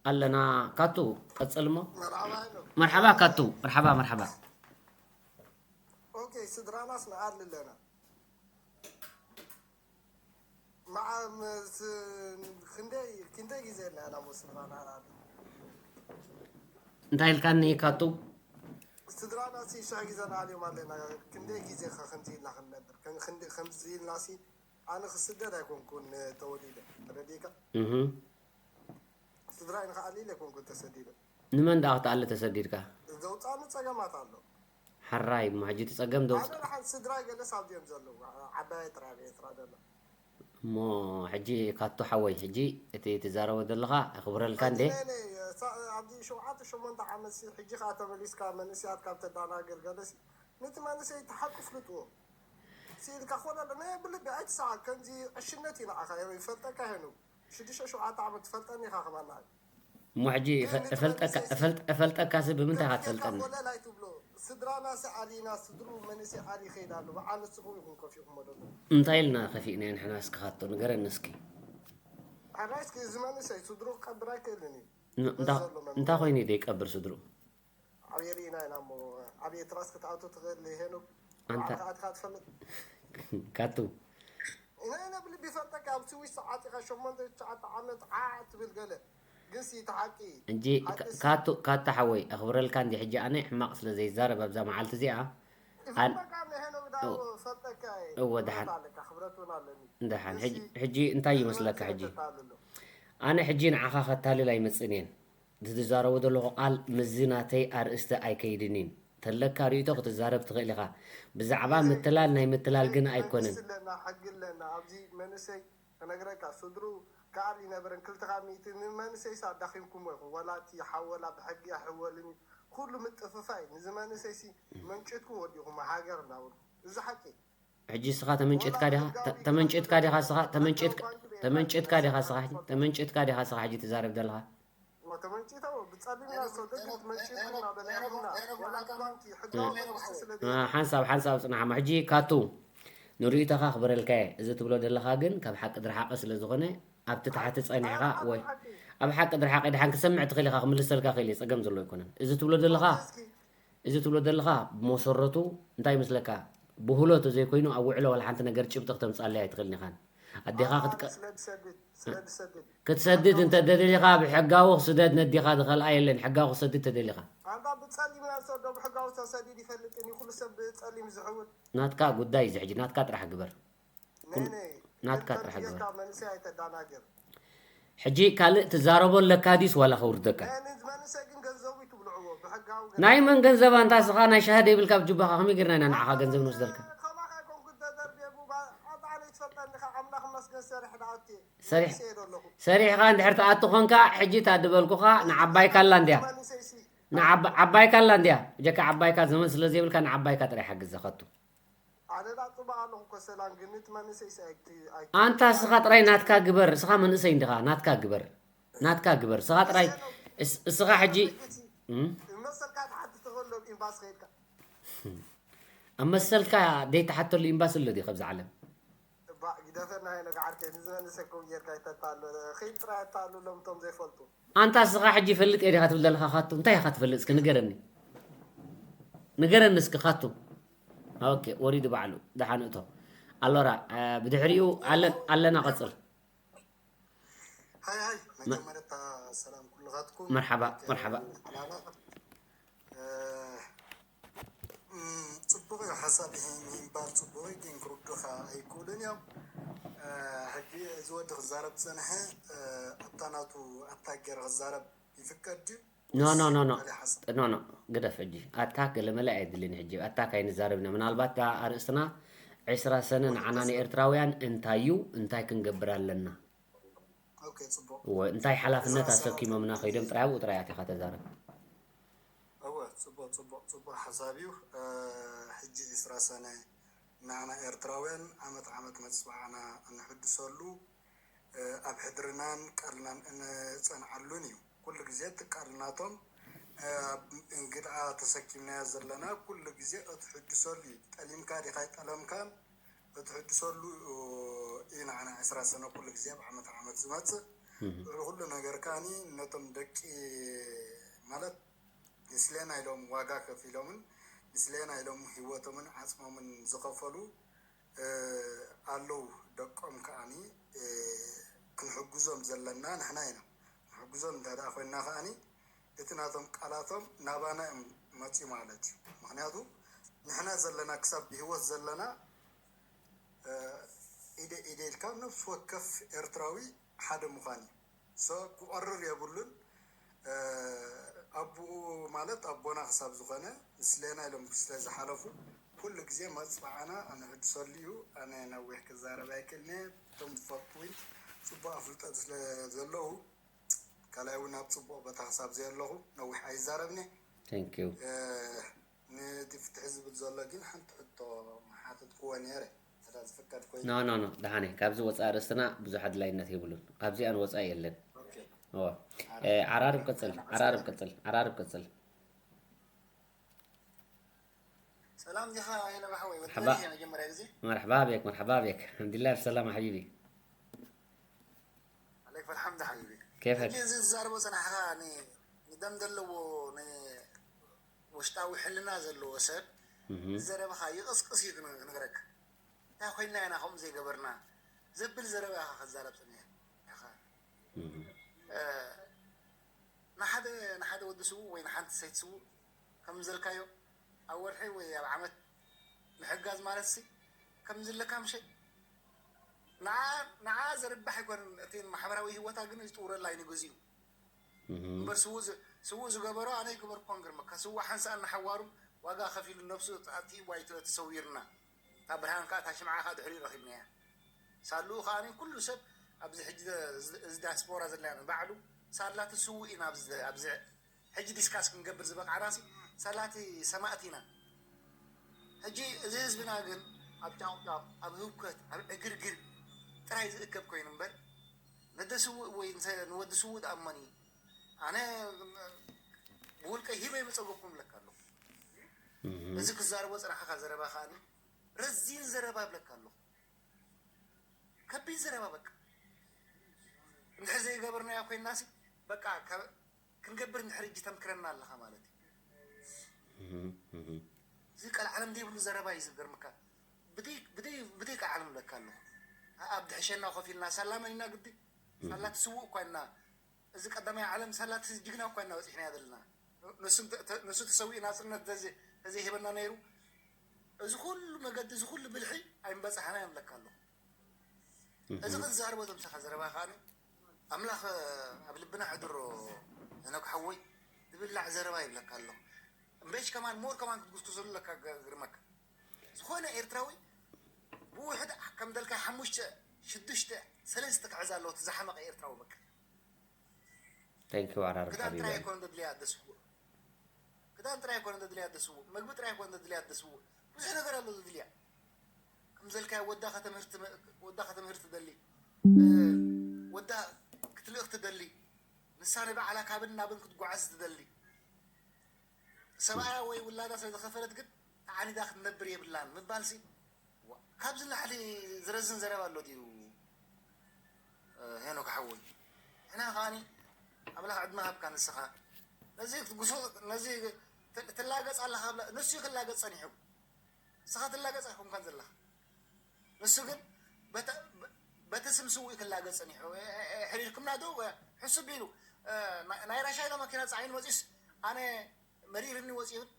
ኣለና ካቱ፣ ቀጽል እሞ። መርሓባ ካቱ፣ መርሓባ፣ መርሓባ። ኦኬ፣ ስድራናስ ንኣሊ ኣለና። መዓ ምስ ክንደይ ክንደይ ግዜ ኣለና ሞ ስድራና ንኣሊ? እንታይ ኢልካኒ ካቱ? ስድራና ሲ ሽሕ ግዜ ንኣልዮም ኣለና። ክንደይ ግዜ ከ ከምዚ ኢልና ክንነብር? ከም- ክንደይ- ከምዚ ኢልና ሲ ኣነ ክስደድ ኣይኮንኩን ተወሊደ። ተረዲእካ? እህ ስድራይ ንክኣሊ ኢለ ኣይኮንኩን ተሰዲደ። ንመን ደኣ ክትኣሊ ተሰዲድካ? ዘውፃኒ ፀገማት ኣሎ። ሓራይ እሞ ሕጂ እቲ ጸገም ደውፅ ኣነ ደሓን ስድራይ ገለስ ኣብዚኦም ዘለዉ። ዓባየ ጥራይ ኣብ ኤርትራ ዘሎ። እሞ ሕጂ ካቱ ሓወይ፣ ሕጂ እቲ ትዛረቦ ዘለኻ ኣኽብረልካ እንዴ? ኣብዚ ሸውዓተ ሸሞንተ ዓመት ሲ ሕጂ ከዓ ተመሊስካ መንእስያት ካብ ተዳናገር ገለሲ ነቲ መንእሰይ ተሓቁ ፍልጥዎ ሲኢልካ ክኾነ ኣሎ ናይ ብልቢ ኣይትሰዓል። ከምዚ ዕሽነት እዩ ንዓኻ ይፈልጠካ ይሄኑ ሽዱሽተ ሸውዓተ ዓመት ትፈልጠኒ ኢኻ ከማና እሞ ሕጂ እፈ- እፈልጠካ እፈልጥ- እፈልጠካ ሲ ብምንታይ ኢኻ ትፈልጠኒ? ኮለል ኣይትብሎ። ስድራና ሲ ኣሊና ስድሩ መንእሰይ ኣሊ ይኸይድ ኣሎ። በዓል ንስኹም ኢኹም ከፊእኩሞ ደሎ። እንታይ ኢልና ከፊእና ንሕና እስኪ ካቶ ንገረኒ እስኪ። ኣራይ እስኪ እዚ መንእሰይ ስድሩ ክቀብር ኣይክእልን እዩ። ን- እንታ- እንታይ ኮይኑ እዩ ዘይቀብር ስድሩ? ኣብ የርኢና ኢና እሞ ኣብ ኤርትራስ ክትኣቱ ትኽእል ሄኖክ ኣንታ- ኣትካ ትፈልጥ ካቱ ኢና ኢና ብልቢ ይፈልጠካ ኣብ ስዊስ ዓጢኻ ሸሞንተ ትሽዓተ ዓመት ዓዕ ትብል ገለ ግንሲ እቲ ሓቂ እንጂ ካቱ ካቱ ሓወይ ኣኽብረልካ እንዲ ሕጂ ኣነ ሕማቕ ስለ ዘይዛረብ ኣብዛ መዓልቲ እዚኣ ኣን- ይፈልጠካ ንሄኖክ ዳው ፈልጠካ እወ፣ ደሓን። ኣለካ ክብረት እውን ኣለኒ ደሓን ሕጂ- ሕጂ እንታይ ይመስለካ ሕጂ ኣነ ሕጂ ንዓኻ ከታልል ኣይመፅእን እየን እቲ ዝዛረቦ ዘለኹ ቃል ምስዚ ናተይ ኣርእስቲ ኣይከይድን እዩን ተለካ ርእቶ ክትዛረብ ትኽእል ኢኻ ብዛዕባ ምትላል ናይ ምትላል ግን ኣይኮነን ኣለና ሕጊ ኣለና ኣብዚ መንእሰይ ክነግረካ ስድሩ ከኣል ይነበረን ክልተ ካብ ሚእቲ ንመንእሰይሲ ኣዳኺምኩሞ ኢኹም ወላ እቲ ሓወላ ብሕጊ ኣይሕወልን እዩ ኩሉ ምጥፍፋይ ንዚ መንእሰይሲ መንጭትኩም ወዲኹም ሃገር እናበልኩ እዚ ሓቂ ሕጂ ስኻ ተመንጨትካ ዲኻ ተ- ተመንጨትካ ዲኻ ስኻ ተመንጨትካ ተመንጨትካ ዲኻ ስኻ ተመንጨትካ ዲኻ ስኻ ሕጂ ትዛረብ ዘለኻ ተመንጭታ ብፀሊም ኢና ሰደግት መንጭት እናበለና ወላ ባንኪ ሕጋዊ መንግስቲ ስለ ሓንሳብ ሓንሳብ ፅናሓማ ሕጂ ካቱ ንርእይቶኻ ክበረልካየ እዚ ትብሎ ዘለኻ ግን ካብ ሓቂ ድርሓቐ ስለ ዝኾነ ኣብቲ ታሕቲ ፀኒሕኻ ወይ ኣብ ሓቂ ድርሓቐ ድሓን ክሰምዕ ትኽእል ኢኻ ክምልሰልካ ክእል እየ ፀገም ዘሎ ኣይኮነን እዚ ትብሎ ዘለኻ እዚ ትብሎ ዘለኻ ብመሰረቱ እንታይ ይመስለካ ብህሎ ተዘይኮይኑ ኣብ ውዕሎ ዋላ ሓንቲ ነገር ጭብጢ ክተምፅኣለይ ኣይትኽእልን ኢኻን ኣዴኻ ክትቀ- ስለ ዝሰድድ ስለ ዝሰድድ ክትሰድድ እንተ ደሊኻ ብሕጋዊ ክስደድ ነዲኻ ዝኸልኣ የለን ሕጋዊ ክሰድድ ተደሊኻ ኣንታ ብፀሊም ኢና ዝሰዶ ብሕጋዊ ተሰዲድ ይፈልጥን እዩ ኩሉ ሰብ ብፀሊም ዝሕውል ናትካ ጉዳይ እዚ ሕጂ ናትካ ጥራሕ ግበር ነይ ነይ ናትካ ጥራሕ ግበር ጌርካ መንእሰይ ኣይተዳናግር ሕጂ ካልእ ትዛረቦ ኣለካ ዲስ ዋላ ከውርደካ ነይ ንዝ መንእሰይ ግን ገንዘቡ ይትብልዕዎ ብሕጋዊ ናይ መን ገንዘብ ኣንታ ስኻ ናይ ሻሃደ ይብልካ ብጅባኻ ከመይ ጌርና ኢና ንዓኻ ገንዘብ ንወስደልካ ከማኻ ኮንኩ ተደርቤቡ ኣጣዕነ ይትፈልጠኒ ካብ ኣምላኽ መስገን ሰሪሕ ደኣቲ ሰሪሕ ሰየዶ ኣለኹ ሰሪሕኻ እንድሕር ትኣቱ ኾንካ ሕጂ እታ ድበልኩኻ ንዓባይ ካላ እንድያ መንእሰይሲ ንዓባ- ዓባይ ካላ እንድያ ጀካ ዓባይካ ዘመን ስለ ዘይብልካ ንዓባይካ ጥራይ ሓግዘ ከቱ ኣነ ዳ ጽቡቅ ኣለኹ እኮ ሰላም ግን እቲ መንእሰይሲ ኣይቲ ኣይቲ ኣንታ እስኻ ጥራይ ናትካ ግበር እስኻ መንእሰይ እንዲኻ ናትካ ግበር ናትካ ግበር እስኻ ጥራይ እስ- እስኻ ሕጂ እም? መሰልካ ትሓቲ ተኸሎ ኤምባሲ ከይድካ ኣብ መሰልካ ዘይተሓተሉ ኤምባሲ ኣሎ ድዩ ካብዚ ዓለም እባ ግደፈና ሄኖክ ዓርከይ ንዝመንሰኩም ጌርካ ይተታሎ ኺድ ጥራይ ኣታሉ ሎም ቶም ዘይፈልጡ ኣንታ እስኻ ሕጂ ይፈልጥ እየ ዲኻ ትብል ዘለኻ ካቱ እንታይ ኢኻ ትፈልጥ እስኪ ንገረኒ ንገረኒ እስኪ ካቱ ኦኬ ወሪዱ ባዕሉ ደሓን እቶ ኣሎራ እ፣ ብድሕሪኡ ኣለን ኣለና ቀጽል ሃይ ሃይ መጀመርታ ሰላም ኩልኻትኩም መርሓባ መርሓባ ሓላላ ጽቡቕ እዩ ሓሳብ ይህን ምባል ጽቡቕ እዩ ግን ክርዱኻ ኣይክእሉን እዮም ሕጂ እዚ ወዲ ክዛረብ ዝጸንሐ ኣብታ ናቱ ኣታክ ገይረ ክዛረብ ይፍቀድ ድዩ ኖ ኖ ኖ ኖ ካልእ ሓሳብ ኖ ኖ ግደፍ ሕጂ ኣታክ ገለመለ ኣየድልን ሕጂ ኣታክ ኣይንዛረብና ምናልባት ዳ ኣርእስትና ዕስራ ሰነ ንዓና ንኤርትራውያን እንታይ እዩ እንታይ ክንገብር ኣለና ኦኬ ጽቡቕ እወ እንታይ ሓላፍነት ኣሰኪሞምና ከይዶም ጥራይ ኣብኡ ጥራይ ኣቲኻ ተዛረብ እወ ጽቡቕ ጽቡቕ ጽቡቕ ሓሳብ እዩ ሕጂ ዕስራ ሰነ ንዓና ኤርትራውያን ዓመት ዓመት መጽባዕና እንሕድሰሉ ኣብ ሕድርናን ቃልናን እንጸንዓሉን እዩ ኩሉ ግዜ እቲ ቃል ናቶም እንግድዓ ተሰኪምናዮ ዘለና ኩሉ ግዜ እትሕድሰሉ እዩ። ጠሊምካ ዲኻ ኣይጠለምካን እትሕድሰሉ እዩ። ንዓና ዕስራ ሰነ ኩሉ ግዜ ኣብ ዓመት ዓመት ዝመጽእ። ልዕሊ ኩሉ ነገር ከኣኒ ነቶም ደቂ ማለት ንስሌና ኢሎም ዋጋ ከፊሎምን ንስሌና ኢሎም ህይወቶምን ዓጽሞምን ዝኸፈሉ ኣለዉ። ደቆም ከኣኒ ክንሕግዞም ዘለና ንሕና ኢና። ክንሕግዞም እንተ ደኣ ኮይንና ከኣኒ እቲ ናቶም ቃላቶም ናባና እዮም መፅዩ ማለት እዩ። ምክንያቱ ንሕና ዘለና ክሳብ ብህይወት ዘለና ኢደ ኢደ ኢልካ ነፍሲ ወከፍ ኤርትራዊ ሓደ ምዃን እዩ። ሶ ክቆርር የብሉን። ኣቦኡ ማለት ኣቦና ክሳብ ዝኾነ ንስሌና ኢሎም ስለ ዝሓለፉ ኩሉ ግዜ መፅባዕና ኣነ ሕድሰሉ እዩ። ኣነ ነዊሕ ክዛረብ ኣይክእልነ። እቶም ዝፈትዊ ፅቡቅ ኣፍልጠት ስለ ዘለዉ ካልኣይ እውን ኣብ ፅቡቅ ቦታ ክሳብ ዘየለኹ ነዊሕ ኣይዛረብነ። Thank you። ነቲ ፍትሒ ዝብል ዘሎ ግን ሓንቲ ሕቶ መሓተትክዎ ነይረ። ተዳ ዝፍቀድ ኮይኑ ኖ ኖ ኖ ደሓነ ካብዚ ወፃኢ ርእስትና ብዙሕ ኣድላይነት የብሉን። ካብዚኣ ንወፃኢ የለን። ኦኬ። እዎ። ዓራርብ ቀፅል፣ ዓራርብ ቀፅል፣ ዓራርብ ቀፅል። ሰላም ዲኻ የነባ ሓወይ? ወዲ ሓባ- መጀመርያ ግዜ መርሓባ ቤክ፣ መርሓባ ቤክ። ኣልሓምዱሊላህ ብሰላም ሓቢቢ። ዓለይክ ኣልሓምድ ሓቢቢ። ኬፈክ? ሕጂ እዚ ዝዛረቦ ፅናሕኻ ን- ንደም ዘለዎ ን- ውሽጣዊ ሕልና ዘለዎ ሰብ እህ። ዘረባኻ ይቕስቅስ እዩ ክነ- ክነግረካ። እንታይ ኮይንና ኢና ከምኡ ዘይገበርና ዘብል ዘረባ ኢኻ ክዛረብ ፅኒሕ ኢኻ። እህ። እ፣ ንሓደ ንሓደ ወዲ ስዉእ ወይ ንሓንቲ ሰይቲ ስዉእ ከም ዘልካዮ ኣብ ወርሒ ወይ ኣብ ዓመት ምሕጋዝ ማለት ሲ ከም ዝለካ ምሸ ንዓ ንዓ ዘርባሕ ኣይኮነን። እቲ ማሕበራዊ ህይወታ ግን ዝጥውረላ እዩ ንግዚኡ። እምበር ስዉእ ዝ- ስዉእ ዝገበሮ ኣነ ይገበርኮን ግርመካ። ስዉእ ሓንሳእ ንሓዋሩ ዋጋ ከፊሉ ነብሱ ኣቲ ዋይቶ ተሰዊርና። እታ ብርሃን ከኣ እታ ሽምዓ ከኣ ድሕሪኡ ረኺብናያ። ሳልኡ ከኣ ኩሉ ሰብ ኣብዚ ሕጂ እዚ ዳያስፖራ ዘለና ባዕሉ ሳላቲ ስዉእ ኢና ኣብዚ ኣብዚ ሕጂ ዲስካስ ክንገብር ዝበቃዕናሲ ሳላቲ ሰማእት ኢና። ሕጂ እዚ ህዝብና ግን ኣብ ጫቕጫቕ ኣብ ህውከት ኣብ ዕግርግር ጥራይ ዝእከብ ኮይኑ እምበር ነደ ስውእ ወይ ንወዲ ስውእ ደኣ እመኒ ኣነ ብውልቀይ ሂበ ይመፀገኩም ይብለካ ኣለኹ። እዚ ክዛረቦ ፅናሕኻ ዘረባ ከኣኒ ረዚን ዘረባ ይብለካ ኣለኹ። ከቢድ ዘረባ በቃ እንድሕር ዘይገበርናዮ ኮይንናሲ በቃ ክንገብር እንድሕር እጂ ተምክረና ኣለኻ ማለት እዩ። እዚ ቀልዓለም ዘይብሉ ዘረባ እዩ ዝገርምካ። ብደይ ቀልዓለም እብለካ ኣለኹ። ኣብ ድሕሸና ኮፍ ኢልና ሳላ መን ኢና ግዲ ሳላ ትስውእ እኳ ኢና እዚ ቀዳማይ ዓለም ሳላ ጅግና እኳ ኢና በፂሕናዮ ዘለና። ንሱ ተሰዊኡ ናፅነት ተዘይሂበና ነይሩ እዚ ኩሉ መገዲ እዚ ኩሉ ብልሒ ኣይምበፃሕናዮ እብለካ ኣለኹ። እዚ ክትዛረቦ ዘምሰኻ ዘረባ ከኣ ኣምላኽ ኣብ ልብና ሕድሮ ሄኖክ ሓወይ ዝብላዕ ዘረባ ይብለካ ኣሎ። እምበይሽ ከማን ሞር ከማን ክትጉስጉሰሉ ኣለካ ግርመካ። ዝኾነ ኤርትራዊ ብውሕድ ከም ደልካ ሓሙሽተ ሽዱሽተ ሰለስተ ክሕዝ ኣለዎ እቲ ዝሓመቐ ኤርትራዊ በቃ። Thank you ዓራርብ ክዳን ጥራይ ሓቢቢ። ኣይኮነ ደድልያ ደስዎ ክዳን ጥራይ ኣይኮነ ደድልያ ደስዎ መግቢ ጥራይ ኣይኮነ ደድልያ ደስዎ ብዙሕ ነገር ኣሎ ደድልያ። ከም ዘልካዮ ወዳ ከተምህር ትመ- ወዳ ከተምህር ትደሊ እ፣ ወዳ ክትልእኽ ትደሊ ንሳ ንባዕላ ካብን ናብን ክትጓዓዝ ትደሊ ሰብኣያ ወይ ውላዳ ስለ ዝኸፈለት ግን ተዓኒዳ ክትነብር የብላን ምባልሲ ዋ፣ ካብዚ ላዕሊ ዝረዝን ዘረባ ኣሎ ድዩ? ሄኖክ ሓወይ ንሕና ከዓኒ ኣምላኽ ዕድመ ሃብካ ንስኻ ነዚ ክትጉሶ ነዚ ትላገፅ ኣለኻ ንሱ ክላገፅ ፀኒሑ ንስኻ ትላገፅ ኣይኮንካን ዘለኻ ንሱ ግን በቲ ስም ስውእ ክላገፅ ፀኒሑ ሕሪርክምና ዶ ሕሱብ ኢሉ ናይ ራሻይዳ መኪና ፀዓይኑ መፂስ ኣነ መሪርኒ ወፂ ይብል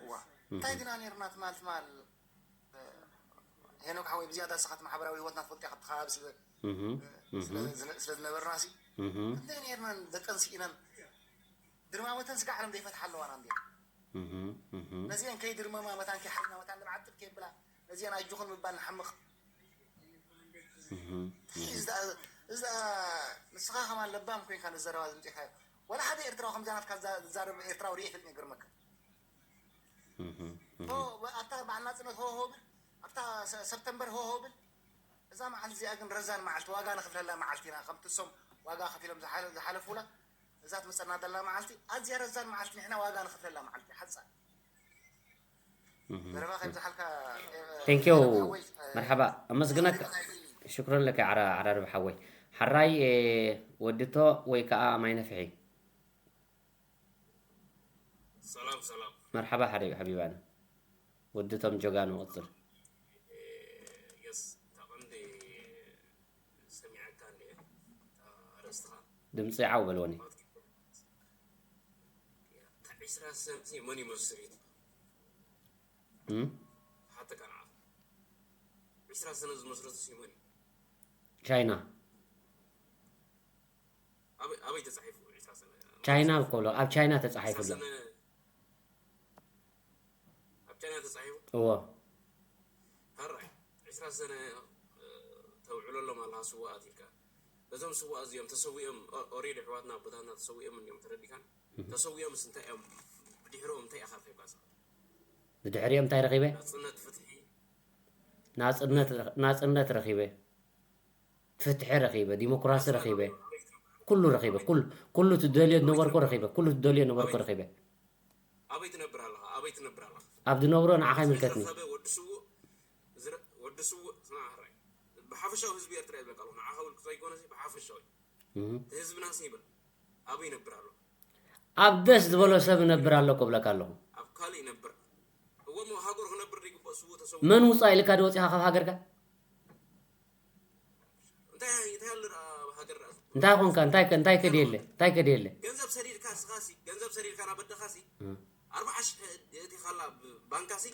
ዋ እንታይ ዲና ነርና ትማል ትማል ሄኖክ ሓወይ ብዝያዳ ስኻት ማሕበራዊ ህይወትና ትፈልጥ ኢኻ ብቲ ከባቢ ስለ እህ፣ እህ፣ ስለ ዝነበርና ሲ እህ። እንታይ ነርና ደቀን ስኢነን ድርማመተን ስጋ ዓለም ዘይፈትሓ ኣለዋና እንዲ እህ፣ እህ። ነዚአን ከይድርመማ መታን ከይሓልና መታን ንብዓጥብ ከይብላ ነዚአን ኣጆኹን ምባል ንሓምቕ እህ፣ እዚ ደኣ ንስኻ ከማን ለባም ኮይንካ ንዘረባ ዝምፅእካዮ ዋላ ሓደ ኤርትራዊ ከምዛ ናትካ ዝዛረብ ኤርትራዊ ርኢ ይፈልጥ ይገርመካ እህ፣ እህ። ሆ ኣብታ በዓል ናፅነት ሆ ሆ ብል ኣብታ ሰ- ሰፕተምበር ሆ ሆ ብል እዛ መዓልቲ እዚኣ ግን ረዛን መዓልቲ ዋጋ ንኽፍለላ መዓልቲ ኢና ከምቲ እሶም ዋጋ ከፊሎም ዝሓለ- ዝሓለፉላ እዛ ትመፀና ዘላ መዓልቲ ኣዝያ ረዛን መዓልቲ፣ ንሕና ዋጋ ንኸፍለላ መዓልቲ ሓፃ ዘረባ ከይብዝሓልካ። ቴንኪው። መርሓባ፣ ኣመስግነካ። ሽክረን ለካ ዓራርብ ሓወይ። ሓራይ ወድቶ ወይ ከዓ ማይ ነፍሒ። ሰላም ሰላም። መርሓባ ሓደይ ሓቢባና። ወድቶም ጀጋኑ ቅጽል። የስ ታቐንዲ ሰሚዐካ እንደ ኣረስትኻ ድምፂ ዓው በልወኒ። ዕስራ ሰንቲ መን ይመስል እዩ? እም? ሓተካ ንዓ ዕስራ ሰነ ዝመስረቱ ሲመን እዩ። ቻይና ኣበይ ኣበይ ተጻሒፉ ዕስራ ሰነ? ቻይና እኮ ኣሎ፣ ኣብ ቻይና ተጻሒፉ ኣሎ። ሰነ ኣብ ቻይና ተጻሒፉ። እዎ ሕራይ ዕስራ ሰነ ተውዕለሎም ኣለኻ ስዋኣት ኢልካ። እዞም ስዋኣት እዚኦም ተሰዊኦም ኦሬዲ ኣሕዋትና ኣቦታትና ተሰዊኦም እንዲኦም ተረዲካን። ተሰዊኦምስ እንታይ እዮም? ብድሕሪኦም እንታይ ኢኻ ረኺብካ? ብድሕሪኦም እንታይ ረኺበ? ናጽነት ፍትሒ ናጽነት ናጽነት ረኺበ፣ ፍትሒ ረኺበ፣ ዲሞክራሲ ረኺበ፣ ኩሉ ረኺበ፣ ኩሉ ኩሉ ትደልዮ ነበርኩ ረኺበ፣ ኩሉ ትደልዮ ነበርኩ ረኺበ። ኣበይ ትነብር ኣለኻ? ኣበይ ትነብር ኣለኻ? ኣብ ዝነብሮ ንዓኻ ይምልከትኒ። ዝረኸበ ወዲ ስውእ ዝረ- ወዲ ስውእ ስማዕ ሕራይ ብሓፈሻዊ ህዝቢ ኤርትራ ይብለካ ኣለኹ። ንዓኻ ውልቂ ዘይኮነሲ ብሓፈሻዊ እህ። ህዝብናሲ ይበል ኣበይ ይነብር ኣሎ? ኣብ ደስ ዝበሎ ሰብ እነብር ኣሎ ክብለካ ኣለኹ። ኣብ ካልእ ይነብር እወ እሞ ሃገሩ ክነብር ዘይግባእ ስውእ ተሰው መን ውፃእ ኢልካ ዶ ወፂኻ ካብ ሃገርካ? እንታይ እንታይ ኣሎ ደኣ ኣብ ሃገር ደኣ? እንታይ ኮንካ? እንታይ ከ- እንታይ ከድየለ? እንታይ ከድየለ? ገንዘብ ሰዲድካ ንስኻሲ ገንዘብ ሰዲድካ ናብ ኣደኻሲ እህ። ኣርባዓ ሽሕ እቲኻላ ባንካሲ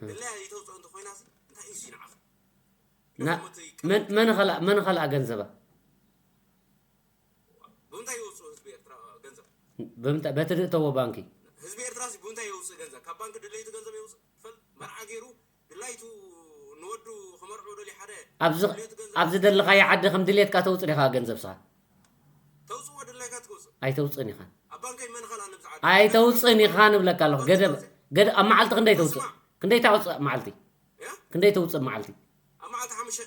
ድላያ ይተውፅኦ እንተኮይናሲ እንታይ እዩ ንዓኻ? ና- መን መን ኸላ መን ኸላ ገንዘባ? ብምንታይ ይወፅኡ ህዝቢ ኤርትራ ገንዘብ? ብምንታይ በቲ ዝእተዎ ባንኪ? ህዝቢ ኤርትራ ሲ ብምንታይ የውፅእ ገንዘብ? ካብ ባንኪ ድለይቱ ገንዘብ የውፅእ? ፈል መርዓ ገይሩ ድላይቱ ንወዱ ከመርዖ ደልዩ ሓደ ኣብዚ ድሌቱ ገንዘብ ኣብዚ ዘለኻዮ ዓዲ ከም ድሌትካ ተውፅእ ዲኻ ገንዘብ ስኻ? ተውፅእዎ ድላይካ ትወፅእ። ኣይተውፅእን ኢኻ። ኣብ ባንከይ መን ኸላ ንብዝዓ ኣይተውፅእን ኢኻ ንብለካ ኣለኹ። ገደብ ገደ ኣብ መዓልቲ ክንደይ ተውፅእ? ክንደይ ታውፅእ ኣብ መዓልቲ? ያ ክንደይ ተውፅእ ኣብ መዓልቲ? ኣብ መዓልቲ ሓሙሽተ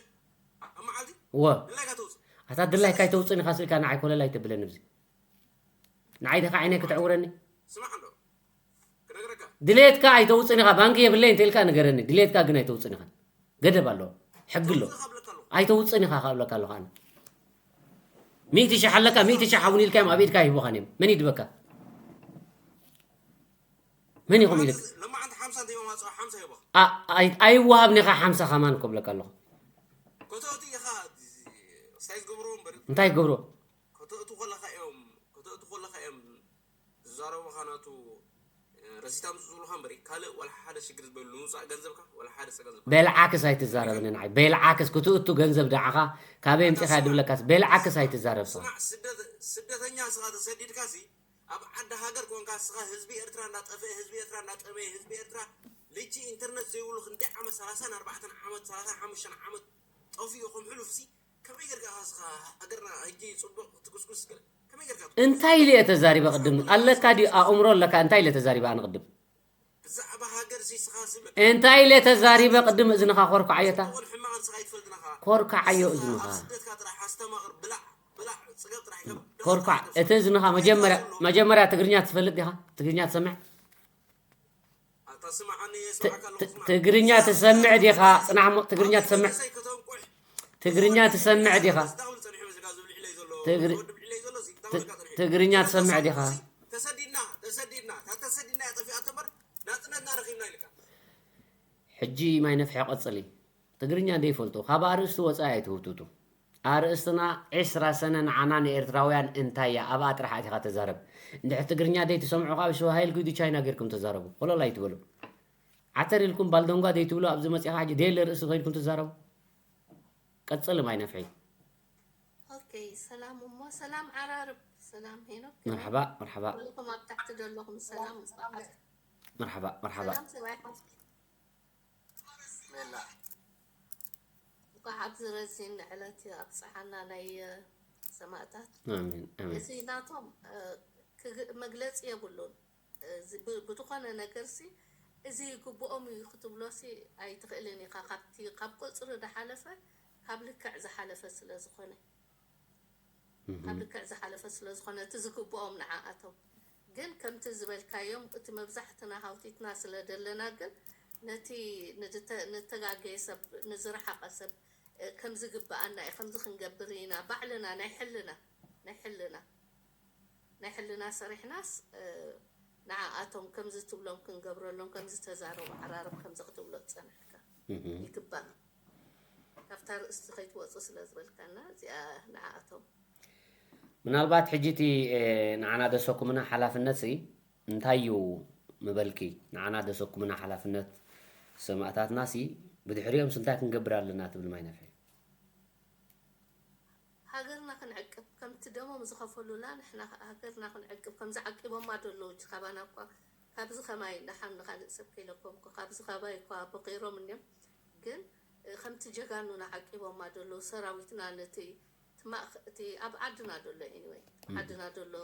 ኣብ መዓልቲ እወ ድላይካ ተውፅእ። ኣታ ድላይካ ኣይተውፅእን ኢኻ ስልካ ንዓይ ኮለል ኣይተብለኒ ብዚ። ንዓይ ዲኻ ዓይነይ ክትዕውረኒ? ስማዕ እንዶ ክነግረካ ድሌትካ ኣይተውፅእን ኢኻ። ባንኪ የብለይ እንተልካ ንገረኒ። ድሌትካ ግን ኣይተውፅእን ኢኻ። ገደብ ኣለዎ። ሕጊ ኣለዎ። ተውፅእ ካብለካ ኣለኹ። ኣይተውፅእን ኢኻ ክብለካ ኣለኹ ኣነ። ሚእቲ ሽሕ ኣለካ፣ ሚእቲ ሽሕ ሃቡኒ ኢልካዮም ኣብ ኢድካ ሂቦኻን እዮም። መን ይድበካ? መን ኢኹም ኢልክ? ለማዓንቲ ሓምሳ እንተይመማፅኦ ሓምሳ ይቦኻ ኣ- ኣይ- ኣይወሃብን ኢኻ ሓምሳ ከማን ክብለካ ኣለኹ። ከተእቱ ኢኻ ሳይ ዝገብርዎ እምበር እንታይ ገብሮ? ከተእቱ ከለኻ እዮም ከተእቱ ከለኻ እዮም ዝዛረቡኻ ናቱ ረሲታ ምፅእ ዝብሉኻ እምበር ካልእ ዋላ ሓደ ሽግር ዝበሉ ንምውፃእ ገንዘብካ ዋላ ሓደ ፀገም ዝበሉ በልዓክስ ኣይትዛረብኒ ንዓይ። በልዓክስ ክትእቱ ገንዘብ ደዓኻ ካበይ ኣምፂኻ ድብለካስ በልዓክስ ኣይትዛረብ ስኻ። ስማዕ ስደት- ስደተኛ ስኻ ተሰዲድካ ሲ ኣብ ዓዲ ሃገር ኮንካ ስኻ ህዝቢ ኤርትራ እንዳጠፍአ ህዝቢ ኤርትራ እንዳጠመየ ህዝቢ ኤርትራ ልጂ ኢንተርነት ዘይብሉ ክንደይ ዓመት ሰላሳን ኣርባዕተን ዓመት ሰላሳን ሓሙሽተን ዓመት ጠፊኡ ከም ሕሉፍ ሲ ከመይ ጌርካ ኢኻ ስኻ ሃገርና ሕጂ ፅቡቕ ትጉስጉስ ገለ ከመይ ጌርካ ትጉስጉስ? እንታይ ኢለ እየ ተዛሪበ ቅድም ኣለካ ድዩ ኣእምሮ ኣለካ እንታይ ኢለ ተዛሪበ ኣነ ቅድም ብዛዕባ ሃገር ሲ ስኻ ስምዕ እንታይ ኢለ ተዛሪበ ቅድም እዝንኻ ኮርኩዓዮታ ጥቕን ሕማቕን ስኻ ይትፈልጥናኻ ኮርኩዓዮ እዝንኻ ኣብ ስደትካ ጥራሕ ኣስተማቕር ብላዕ ብላዕ ፅገብ ጥራሕ ይከብ ኮርኳዕ እቲ እዝንኻ መጀመርያ መጀመርያ ትግርኛ ትፈልጥ ዲኻ ትግርኛ ትሰምዕ ኣታ ስማዓኒ ት- የስማዓካ ኣለኹ ት- ስማዕ ትግርኛ ትሰምዕ ዲኻ ጽናሕ እሞ ትግርኛ ትሰምዕ ከተንቁሕ ትግርኛ ትሰምዕ ዲኻ ዝዳብል ፀኒሑ ዝጋ ዝብልዕ ኢለይ ዘሎ ትግሪ- ወዲ ብዕለይ ዘሎ ሲ ት- ትግርኛ ትሰምዕ ዲኻ ተሰዲድና ተሰዲድና እታ ተሰዲድና እያ ጠፊኣ ተበር ናፅነትና ረኺብና ኢልካ ሕጂ ማይ ነፍሐ ቀጽሊ ትግርኛ ዘይፈልጡ ካብ ኣርእስቲ ወጻኢ ኣይትህውትቱ ኣርእስትና ዕስራ ሰነ ንዓና ንኤርትራውያን እንታይ እያ ኣብኣ ጥራሕ ኣቲኻ ተዛረብ እንድሕር ትግርኛ ዘይትሰምዑ ካብ ሸውሃይል ኪዱ ቻይና ጌርኩም ተዛረቡ ኮለል ኣይትበሉ ዓተር ኢልኩም ባልደንጓ ዘይትብሉ ኣብዚ መጺኻ ሕጂ ደየለ ርእሲ ኮይንኩም ትዛረቡ ቀጽሊ ማይ ነፍሒ ኦኬ ሰላም እሞ ሰላም ዓራርብ ሰላም ሄኖክ መርሓባ መርሓባ ኩልኩም ኣብ ታሕቲ ዘለኹም ሰላም መርሓባ መርሓባ ሰላም ሰብኣይ ሓፍቲ ሜላ እንኳዕ ኣብዚ ረዚን ዕለት ኣብፀሓና ናይ ሰማእታት ኣሜን ኣሜን እዚ ናቶም እ፣ ክግ- መግለፂ የብሉን እዚ ብ- ብዝኾነ ነገርሲ እዚ ይግብኦም እዩ ክትብሎሲ ኣይትኽእልን ኢኻ ካብቲ ካብ ቁፅሪ ዝሓለፈ ካብ ልክዕ ዝሓለፈ ስለ ዝኾነ ካብ ልክዕ ዝሓለፈ ስለ ዝኾነ እቲ ዝግብኦም ንዓኣቶም ግን ከምቲ ዝበልካዮም እቲ መብዛሕትና ሃውቲትና ስለ ደለና ግን ነቲ ንድተ- ንተጋገየ ሰብ ንዝረሓቐ ሰብ እ፣ ከም ዝግብኣና እዩ ከምዚ ክንገብር ኢና ባዕልና ናይ ሕልና ናይ ሕልና ናይ ሕልና ሰሪሕናስ እ፣ ንዓኣቶም ከምዚ ትብሎም ክንገብረሎም ከምዚ ተዛረቡ ዓራርብ ከምዚ ክትብሎ ዝፀናሕካ ይግባእ ካብታ ርእስቲ ከይትወፁ ስለ ዝበልካና እዚኣ ንዓኣቶም ምናልባት ሕጂ እቲ ንዓና ደሰኩምና ሓላፍነት ሲ እንታይ እዩ ምበልኪ? ንዓና ደሰኩምና ሓላፍነት ሰማእታትና ሲ ብድሕሪኦም ሲ እንታይ ክንገብር ኣለና ትብል ማይ ነፍሒ? ሃገርና ክንዕቅብ ከምቲ ደሞም ዝኸፈሉላ ንሕና ሃገርና ክንዕቅብ ከምዚ ዓቂቦማ ደለዉ ካባና እኳ ካብዚ ከማይ ደሓን ንካልእ ሰብ ከይለኮምኩ ካብዚ ካባይ እኳ በቂሮም እንዲም ግን እ፣ ከምቲ ጀጋኑና ዓቂቦማ ደለዉ ሰራዊትና ነቲ እቲ ማእኸ- እቲ ኣብ ዓድና ደሎ anyway ዓድና ደሎ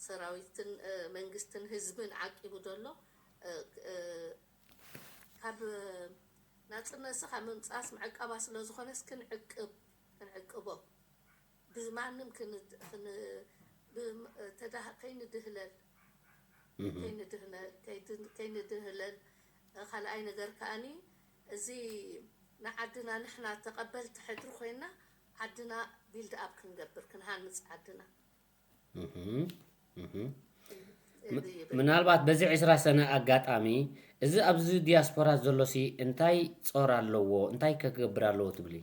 ሰራዊትን እ፣ መንግስትን ህዝብን ዓቂቡ ደሎ እ፣ እ፣ ካብ ናፅነት ስኻ ምምፃስ መዕቀባ ስለ ዝኾነስ ክንዕቅብ ክንዕቅቦ ብማንም ክን- ክን- ብም- ተዳህ- ከይንድህለል ከይንድህነ- ከይድ- ከይንድህለል ካልኣይ ነገር ከኣኒ እዚ ንዓድና ንሕና ተቐበልቲ ሕድሪ ኮይና ዓድና build up ክንገብር ክንሃንፅ ዓድና ምናልባት በዚ ዕስራ ሰነ ኣጋጣሚ እዚ ኣብዚ ዲያስፖራ ዘሎ ሲ እንታይ ጾር ኣለዎ እንታይ ከገብር ኣለዎ ትብሊ?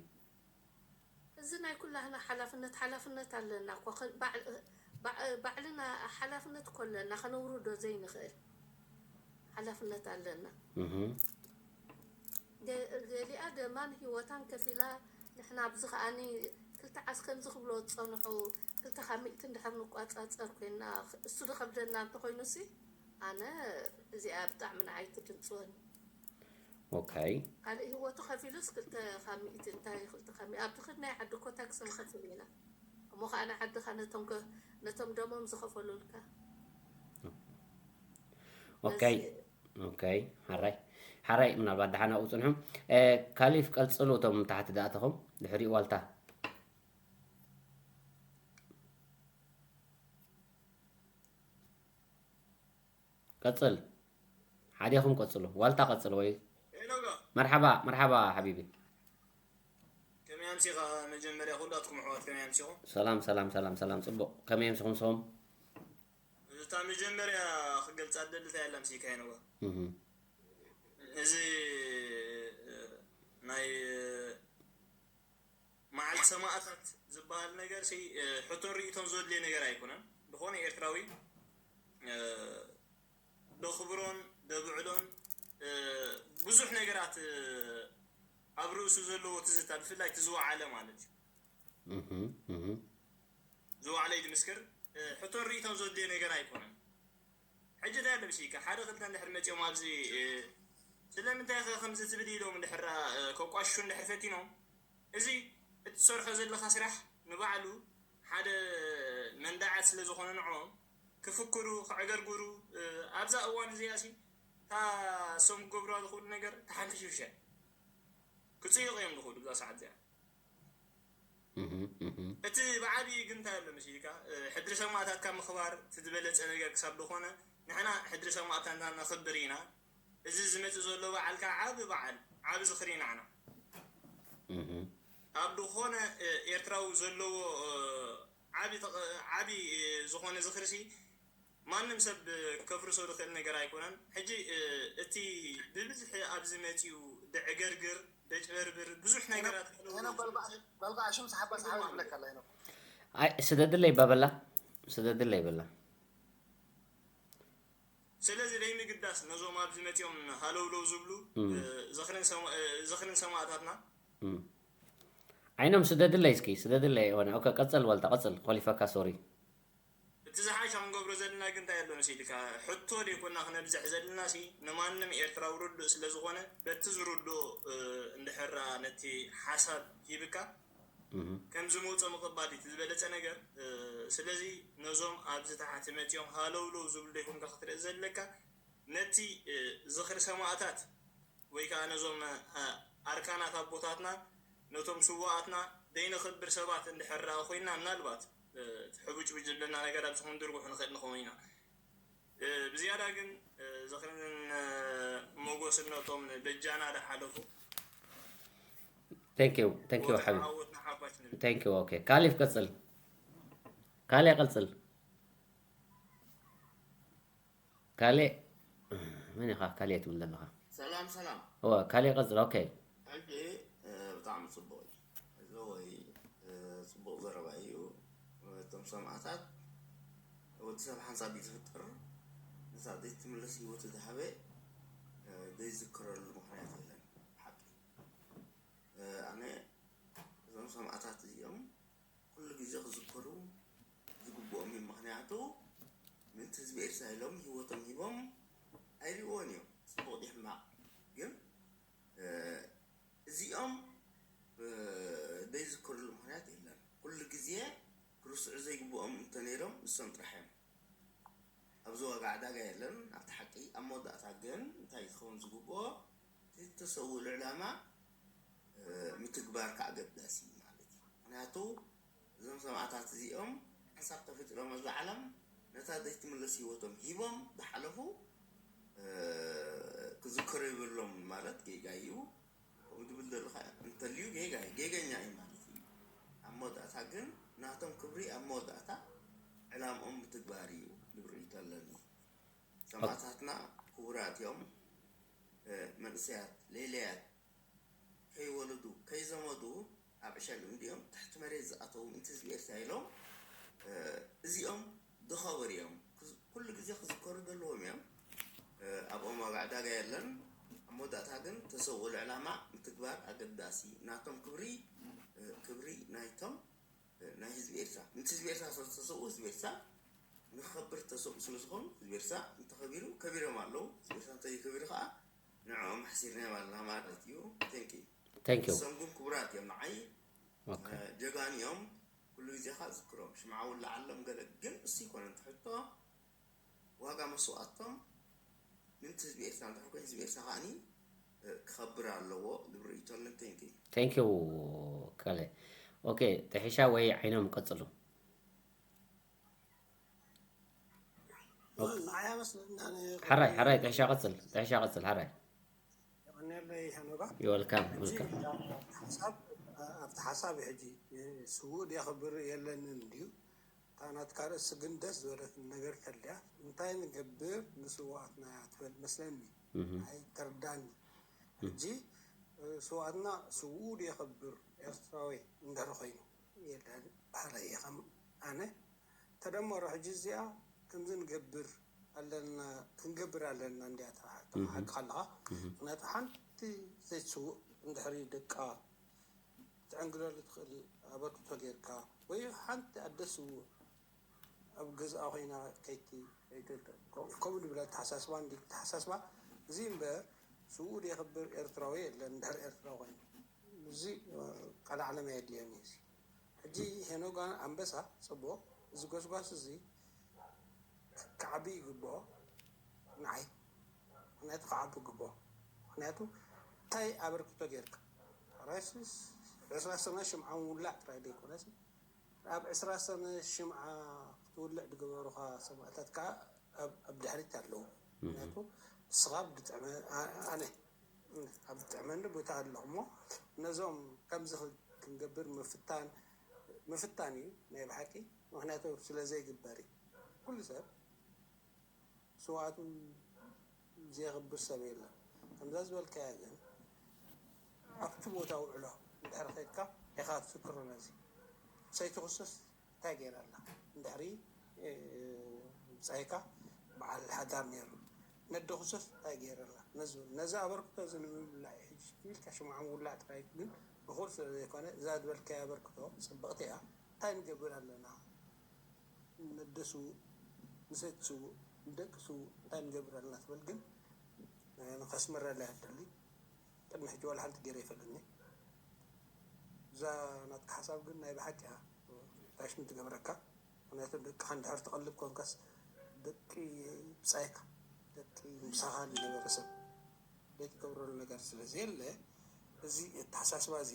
እዚ ናይ ኩላህና ሓላፍነት ሓላፍነት ኣለና እኮ ከ- ባዕ- ባዕ- ባዕልና ሓላፍነት እኮ ኣለና ከነውርዶ ዘይንኽእል ሓላፍነት ኣለና ገ- ገሊኣ ደማን ህይወታን ከፊላ ንሕና ኣብዚ ከኣኒ ክልተ ዓስ ከምዚ ክብሎ ዝፀንሑ ክልተ ካብ ሚእቲ እንድሕር ንቋፃፀር ኮይና እሱ ዝኸብደና እንተኮይኑ ሲ ኣነ እዚኣ ብጣዕሚ ንዓይ ትድንፅወኒ ኦካይ ካልእ ህይወቱ ከፊሉስ ክልተ ካብ ሚእቲ እንታይ ክልተ ካብ ሚእቲ ኣብ ድኽድ ናይ ዓዲ እኮ ታክሲ ንኸፍል ኢና እሞ ከዓ ንዓድኻ ነቶም ከ- ነቶም ደሞም ዝኸፈሉልካ ኦካይ ኦካይ ሓራይ ሓራይ ምናልባት ደሓን ኣብኡ ፅንሑ እ፣ ካሊፍ ቀልፅሉ እቶም ታሕቲ ዝኣተኹም ድሕሪኡ ዋልታ ቀፅል ሓዲኹም ቀፅሉ ዋልታ ቀፅል ወይ ሄሎጋ መርሓባ መርሓባ ሓቢቢ ከመይ ኣምሲኻ መጀመርያ ኩላትኩም ኣሕዋት ከመይ ኣምሲኹም ሰላም ሰላም ሰላም ሰላም ፅቡቕ ከመይ ኣምስኹም ንስኹም እታ መጀመርያ ክገልፃ ደልታ የላ ኣምሲካ ይነዋ እህ። እዚ ናይ መዓልቲ ሰማእታት ዝበሃል ነገር ሲ ሕቶን ርእቶን ዘድልዮ ነገር ኣይኮነን ዝኾነ ኤርትራዊ ደኽብሮን ደብዕሎን ብዙሕ ነገራት ኣብ ርእሱ ዘለዎ ትዝታ ብፍላይ እቲ ዝወዓለ ማለት እዩ እህ፣ እህ። ዝወዓለ ይድምስክር ሕቶን ርእቶን ዘድልዮ ነገር ኣይኮነን ሕጂ እንታይ ኣሎ ብሲካ ሓደ ክልተ እንድሕር መፂኦም ኣብዚ ስለምንታይ ከ ከምዚ ትብል ኢሎም እንድሕር ከቋሽሹ እንድሕር ፈቲኖም እዚ እትሰርሖ ዘለካ ስራሕ ንባዕሉ ሓደ መንዳዓት ስለ ዝኾነ ንዖም ክፍክሩ ከዕገርግሩ ኣብዛ እዋን እዚኣ ሲ እታ እሶም ክገብሩዋ ዝኽእሉ ነገር ተሓንክሽብሸ ክፅይቕ እዮም ዝኽእሉ እዛ ሰዓት እዚኣ እቲ ብዓብዪ ግን እንታይ ኣሎ መሲልካ ሕድሪ ሰማእታት ካብ ምኽባር እቲ ዝበለፀ ነገር ክሳብ ዝኾነ ንሕና ሕድሪ ሰማእታትና ነኽብር ኢና እዚ ዝመፅእ ዘሎ በዓል ከዓ ዓብ በዓል ዓብ ዝኽሪ ኢና ዓና ኣብ ዝኾነ ኤርትራዊ ዘለዎ ዓብ ዝኾነ ዝኽርሲ ማንም ሰብ ከፍርሶ ዝኽእል ነገር ኣይኮነን ሕጂ እቲ ብብዝሒ ኣብዚ መፅኡ ደዕገርግር ደጭበርብር ብዙሕ ነገራት ሄኖክ በልባዕ ሽም ሰሓባ ሰሓባ ይብለካ ኣላ ሄኖክ ኣይ ስደድለይ ባበላ ስደድለይ በላ ስለዚ ዘይምግዳስ ነዞም ኣብዚ መፂኦም ሃለውለው ዝብሉ ዝኽርን ሰማእታትና ዓይኖም ስደድለይ እስኪ ስደድለይ ሆነ ኦከ ቀፅል ዋልታ ቀፅል ኮሊፈካ ሶሪ እቲ ዝሓሸ ክንገብሮ ዘለና ግን እንታይ ኣሎ መሲልካ ሕቶ ዘይኮና ክነብዝሕ ዘለና ሲ ንማንም ኤርትራዊ ርዱእ ስለ ዝኾነ በቲ ዝርድኦ እንድሕራ ነቲ ሓሳብ ሂብካ ከም ዝመፆ ምቕባል እቲ ዝበለፀ ነገር ስለዚ ነዞም ኣብዚ ታሕቲ መፂኦም ሃለውለው ዝብሉ ዘይኮንካ ክትርኢ ዘለካ ነቲ ዝኽሪ ሰማእታት ወይ ከዓ ነዞም ኣርካናት ኣቦታትና ነቶም ስዋኣትና ደይነኽብር ሰባት እንድሕር ኮይና ምናልባት ሕቡጭ ብጅ ዘለና ነገር ኣብዚ ክንድርጉሕ ንኽእል ንኸውን ኢና። ብዝያዳ ግን ዝኽርን ሞጎስን ነቶም በጃና ዝሓለፉ Thank you, thank you ሓቢ። Thank you. Okay, ካሊፍ ቀጽል። ካሌ ቀጽል። ካሌ መን ኢኻ? ካሌ ትብል ዘለኻ? ሰላም ሰላም። እወ፣ ካሌ ቀጽል። Okay. ሕጂ ብጣዕሚ ጽቡቅ እዩ። እዚ ወይ ጽቡቅ ዘረባ እዩ። እቶም ሰማእታት፣ ወዲ ሰብ ሓንሳብ እዩ ዝፍጠር። ነታ ዘይትምለስ ህይወቱ ዝሃበ ዘይዝክረሉ ምክንያት የለን። ሓቂ። ኣነ እዞም ሰማእታት እዚኦም ኩሉ ግዜ ክዝከሩ ዝግብኦም እዩ። ምክንያቱ ምእንቲ ህዝቢ ኤርትራ ኢሎም ህይወቶም ሂቦም ኣይሪእዎን እዮም። ጽቡቕ ድዩ ሕማቕ ግን እዚኦም ዘይዝከርሉ ምክንያት የለን። ኩሉ ግዜ ክርስዑ ዘይግብኦም እንተነይሮም ንሶም ጥራሕ እዮም። ኣብዚ ዋጋ ዕዳጋ የለን። ኣብቲ ሓቂ ኣብ መወዳእታ ግን እንታይ ክኸውን ዝግብኦ እቲ እተሰውእሉ ዕላማ ምትግባር ከዓ ኣገዳሲ እዩ ማለት እዩ። ምክንያቱ እዞም ሰማእታት እዚኦም ሓንሳብ ተፈጢሮም ኣብዚ ዓለም ነታ ዘይትምለስ ህይወቶም ሂቦም ዝሓለፉ ክዝከሩ ይብሎም ማለት ጌጋ እዩ። ከምኡ ዝብል ዘሎ ከዓ እንተልዩ ጌጋ እዩ፣ ጌገኛ እዩ ማለት እዩ። ኣብ መወዳእታ ግን ናቶም ክብሪ ኣብ መወዳእታ ዕላምኦም ምትግባር እዩ ዝብል ርእይቶ ኣለኒ። ሰማእታትና ክቡራት እዮም። መንእሰያት ሌለያት ከይወለዱ ከይዘመዱ ኣብ ዕሸል እንዲኦም ትሕቲ መሬት ዝኣተዉ ምእንቲ ህዝቢ ኤርትራ ኢሎም እዚኦም ዝኸበሩ እዮም። ኩሉ ግዜ ክዝከሩ ዘለዎም እዮም። ኣብኦም ዋጋ ዕዳጋ የለን። ኣብ መወዳእታ ግን ተሰውእሉ ዕላማ ምትግባር ኣገዳሲ። ናቶም ክብሪ ክብሪ ናይቶም ናይ ህዝቢ ኤርትራ ምእንቲ ህዝቢ ኤርትራ ስለዝተሰውኡ ህዝቢ ኤርትራ ንክኸብር ዝተሰውኡ ስለዝኾኑ ህዝቢ ኤርትራ እንተኸቢሩ ከቢሮም ኣለዉ። ህዝቢ ኤርትራ እንተይከቢሩ ከዓ ንዕኦም ኣሕሲርናዮም ኣለና ማለት እዩ። Thank you። Thank you። ንሶም ግን ክቡራት እዮም ንዓይ Okay. ጀጋኑ እዮም። ኩሉ ግዜ ከዓ ዝክሮም ሽምዓ ውላዓሎም ገለ ግን እሱ ይኮነ እቲ ሕቶ ዋጋ መስዋእቶም ምንቲ ህዝቢ ኤርትራ እንድሕር ኮይኑ ህዝቢ ኤርትራ ከዓኒ ክኸብር ኣለዎ ዝብል ርእይቶ ኣለኒ። Thank you። Thank you ካሌ። Okay፣ ጥሒሻ ወይ ዓይኖም ቀጽሉ። ንዓይ ኣይመስለኒ ኣነ ሓራይ ሓራይ ጥሒሻ ቀጽል፣ ጥሒሻ ቀጽል ሓራይ። የቐንየለይ ሄኖጋ። You're welcome, ሕጂ welcome። ሓሳብ ኣብቲ ሓሳብ እዩ ሕጂ ስዉእ ድየ ክብር የለንን ድዩ? እታ ናትካ ርእሲ ግን ደስ ዝበለትኒ ነገር ተልያ እንታይ ንገብር ንስውኣትና እያ ትብል መስለኒ። Mhm. ኣይተርዳኒ። ሕጂ ስውኣትና ስዉኡ ድየ ክብር ኤርትራዊ እንድሕር ኮይኑ የለን ባህለ እየ ከም ኣነ ተደመሮ ሕጂ እዚኣ ከምዚ ንገብር ኣለና ክንገብር ኣለና እንዲያ ተሓቂ ከለኻ ምክንያቱ ሓንቲ ዘይትስውእ እንድሕሪ ደቃ ትዕንግለሉ ትኽእል ኣበርክቶ ጌርካ ወይ ሓንቲ ኣደ ስውእ ኣብ ገዝኣ ኮይና ከይቲ ከምኡ ድብል ኣተሓሳስባ እንዲ ተሓሳስባ እዚ እምበር ስውኡ የኽብር ኤርትራዊ የለን እንድሕር ኤርትራዊ ኮይኑ እዚ ቃል ዓለም ኣየድልዮን እዩ እዚ ሕጂ ሄኖጋ ኣንበሳ ጽቡቕ እዚ ጎስጓስ እዚ ክዓቢ ይግብኦ ንዓይ ምክንያቱ ክዓቢ ይግብኦ ምክንያቱ እንታይ ኣበርክቶ ጌርካ ዕስራ ሰነ ሽምዓ ምውላዕ ጥራይ ዘይኮነስ ኣብ ዕስራ ሰነ ሽምዓ ክትውልዕ ዝገበሩኻ ሰማእታት ከዓ ኣብ ድሕሪት ኣለዉ ምክንያቱ ንስኻ ብጥዕመ ኣነ ኣብ ዝጥዕመኒ ቦታ ኣለኹ እሞ ነዞም ከምዚ ክንገብር ምፍታን ምፍታን እዩ ናይ ብሓቂ ምክንያቱ ስለ ዘይግበር እዩ ኩሉ ሰብ ስውኣቱ ዘየኽብር ሰብ የለን ከምዛ ዝበልካያ ግን ኣብቲ ቦታ ውዕሎ እንድሕር ከድካ ኢኻ ትዝክሮ ነዚ ሰይቲ ክሱስ እንታይ ገይራ ኣላ እንድሕሪ ብጻይካ በዓል ሓዳር ነይሩ ነዲ ክሱስ እንታይ ገይራ ኣላ ነዚ ኣበርክቶ እዚ ንምብላዕ ሕጂ ኢልካ ሽምዓ ምውላዕ ጥራይ ግን እኹል ስለ ዘይኮነ እዛ ዝበልካያ ኣበርክቶ ጽብቕቲ እያ እንታይ ንገብር ኣለና ነደ ስውእ ንሰቲ ስውእ ንደቂ ስውእ እንታይ ንገብር ኣለና ትብል ግን ንኸስምረላ እያ ትደሊ ቅድሚ ሕጂ ዋላ ሓንቲ ገይረ ይፈልጥኒ እዛ ናትካ ሓሳብ ግን ናይ ብሓቂ እያ ታሽሚ ትገብረካ ምክንያቱ ደቅኻ እንድሕር ትቐልብ ኮንካስ ደቂ ብፃይካ ደቂ ምሳኻ ዝነበረ ሰብ ዘይትገብረሉ ነገር ስለዘየለ እዚ ኣተሓሳስባ እዚ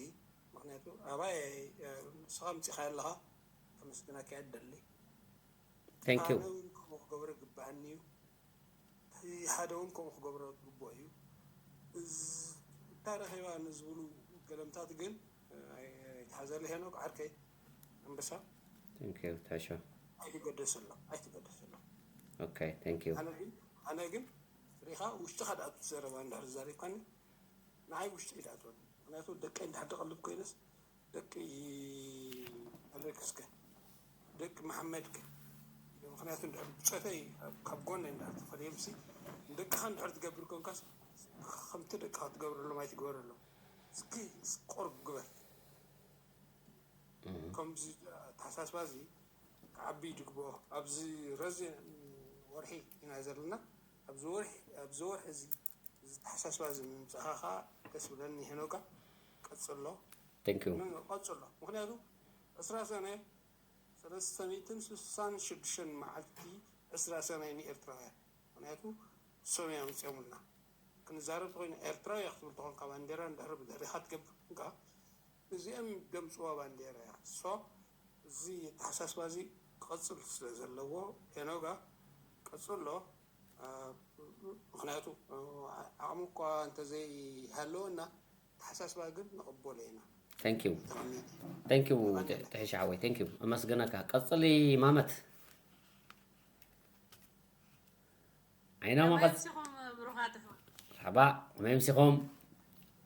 ምክንያቱ ኣባይ ንስኻ ምፂኻ ኣለኻ ከመስግነካ እየ ደሊ። Thank you። ኣነ እውን ከምኡ ክገብሮ ይግባኣኒ እዩ። እቲ ሓደ እውን ከምኡ ክገብሮ ዝግብኦ እዩ። እዝ- እታ ረኺባ ንዝብሉ ገለምታት ግን ኣይ- ኣይትሓዘለ ሄኖክ ዓርከይ ኣንበሳ። Thank you፣ ተሾ። ኣይትገደሰሎም ኣይትገደሰሎም። Okay፣ thank you። ኣነ ግን ኣነ ግን ሪኻ ውሽጥኻ ድኣቱ ዘረባ እንድሕር ዛሪብካኒ ንዓይ ውሽጢ ይድኣትወኒ። ምክንያቱ ደቀይ እንድሕር ደቐልብ ኮይነስ ደቂ ኣሌክስከ ደቂ መሓመድከ ምክንያቱ እንድሕር ብፆተይ ካብ ጎነይ እንድሕር ተፈልየምሲ ንደቅኻ እንድሕር ትገብር ኮንካስ ከምቲ ደቅኻ ትገብረሎም ኣይትግበረሎም። እስኪ ቆርብ ግበር። ከምዚ ኣተሓሳስባ እዚ ክዓቢ ይድግብኦ። ኣብዚ ረዚ ወርሒ ኢና ዘለና። ኣብዚ ወርሒ ኣብዚ ወርሒ እዚ እዚ ኣተሓሳስባ እዚ ምምፃእኻ ከዓ ደስ ብለኒ። ሄኖካ ቀፅሎ Thank you። ምን- ቀፅሎ። ምክንያቱ ዕስራ ሰነ ሰለስተ ሚእትን ስሳን ሽዱሽተን መዓልቲ ዕስራ ሰነ ንኤርትራውያን ምክንያቱ ሰመይ ኣምፅኦምልና ክንዛረብ ተኮይኑ ኤርትራዊ ክትብል ተኾንካ ባንዴራ እንድሕር ብድሕሪካ ትገብር ኮንካ እዚኦም ደምፅዋ ባንዴራ እያ። ሶ እዚ ኣተሓሳስባ እዚ ክቐፅል ስለ ዘለዎ ሄኖጋ ቀፅሎ። አ፣ ምክንያቱ አ፣ ዓቕሚ እኳ እንተዘይሃለወና ኣተሓሳስባ ግን ንቕበሎ ኢና። Thank you። ተቐሚጥ Thank you፣ ጥ- ጥሒሽ ሓወይ። Thank you። ኣመስግነካ። ቀፅሊ ማመት። ዓይናማ ከመይ ቀፅ- ኣምሲኹም ብሩኻት ኢኹም? ሓባ፣ ከመይ ኣምሲኹም?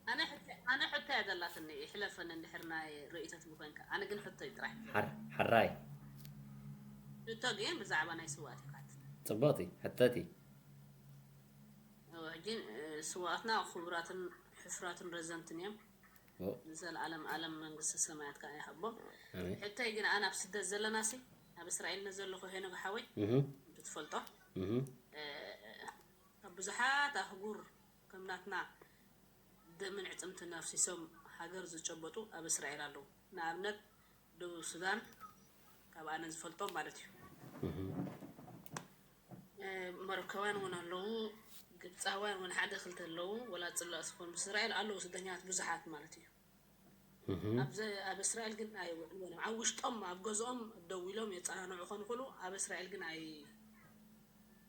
ኣነ ሕቶ- ኣነ ሕቶ እያ ዘላትኒ። ይሕለፈኒ እንድሕር ናይ ርእይቶ ትህቡ ኮንካ። ኣነ ግን ሕቶ እዩ ጥራሕ። ሓር- ሓራይ። ሕቶ ግን ብዛዕባ ናይ ስዋት ኢኻት። ፅቡቕቲ ሕተቲ። እወ፣ ሕጂ እ፣ ስዋትና ክቡራትን ሕፍራትን ረዘንትን እዮም። ኦ፣ ንዘለኣለም ኣለም መንግስቲ ሰማያት ከዓ ይሃቦም። ኣሜን። ሕቶይ ግን ኣነ ኣብ ስደት ዘለናሲ ኣብ እስራኤል ንዘለኹ ሄኖግ ሓወይ እህ፣ እንትትፈልጦ እህ፣ እ፣ ካብ ብዙሓት ኣህጉር ከም ናትና ደምን ዕፅምትን ኣፍሲሶም ሃገር ዝጨበጡ ኣብ እስራኤል ኣለዉ። ንኣብነት ደቡብ ሱዳን ካብ ኣነ ዝፈልጦም ማለት እዩ። እህ። እ፣ መሮካውያን እውን ኣለዉ፣ ግብፃውያን እውን ሓደ ክልተ ኣለዉ። ወላ ፅላእ ዝኾኑ ምስ እስራኤል ኣለዉ ስደኛት ብዙሓት ማለት እዩ። እህ። ኣብዚ ኣብ እስራኤል ግን ኣይውዕልዎን እዮም። ኣብ ውሽጦም ኣብ ገዝኦም ደው ኢሎም የፀናንዑ ኾን ይኽእሉ። ኣብ እስራኤል ግን ኣይ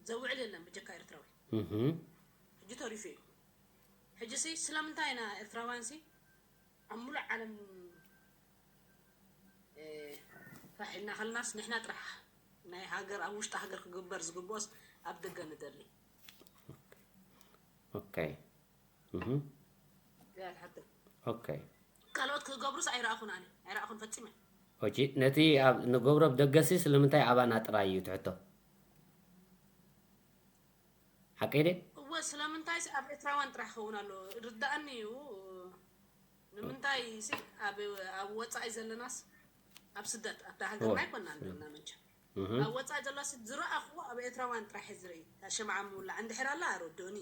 ዘውዕል የለን ብጀካ ኤርትራዊ። እህ። ሕጂ ተሪፉ እዩ። ሕጂ ሲ ስለምንታይ ኢና ኤርትራውያን ሲ ኣብ ሙሉእ ዓለም እ፣ ፋሕ ኢልና ከለናስ ንሕና ጥራሕ ናይ ሃገር ኣብ ውሽጢ ሃገር ክግበር ዝግብኦስ ኣብ ደገ ንደሊ። ኦኬ። እህ። እዚኣ ትሓትት። ኦኬ። ካልኦት ክገብሩስ ኣይረኣኹን ኣነ ኣይረኣኹን ፈጺመ። ኦኬ፣ ነቲ ኣብ ንገብሮ ብደገሲ ስለምንታይ ኣባና ጥራይ እዩ ትሕቶ? ሓቀይ ደ? እወ ስለምንታይስ ኣብ ኤርትራውያን ጥራሕ ክኸውን ኣሎ ርዳእኒ እዩ። ንምንታይ ሲ ኣብ ኣብ ወጻኢ ዘለናስ ኣብ ስደት ኣብታ ሃገርና እወ። ኣይኮና ኣለና መንቸ እህ። ኣብ ወጻኢ ዘሎሲ ዝረኣኽዎ ኣብ ኤርትራውያን ጥራሕ እየ ዝርኢ። እታ ሸምዓ ምውላዕ እንድሕር ኣላ ኣረድኡኒ።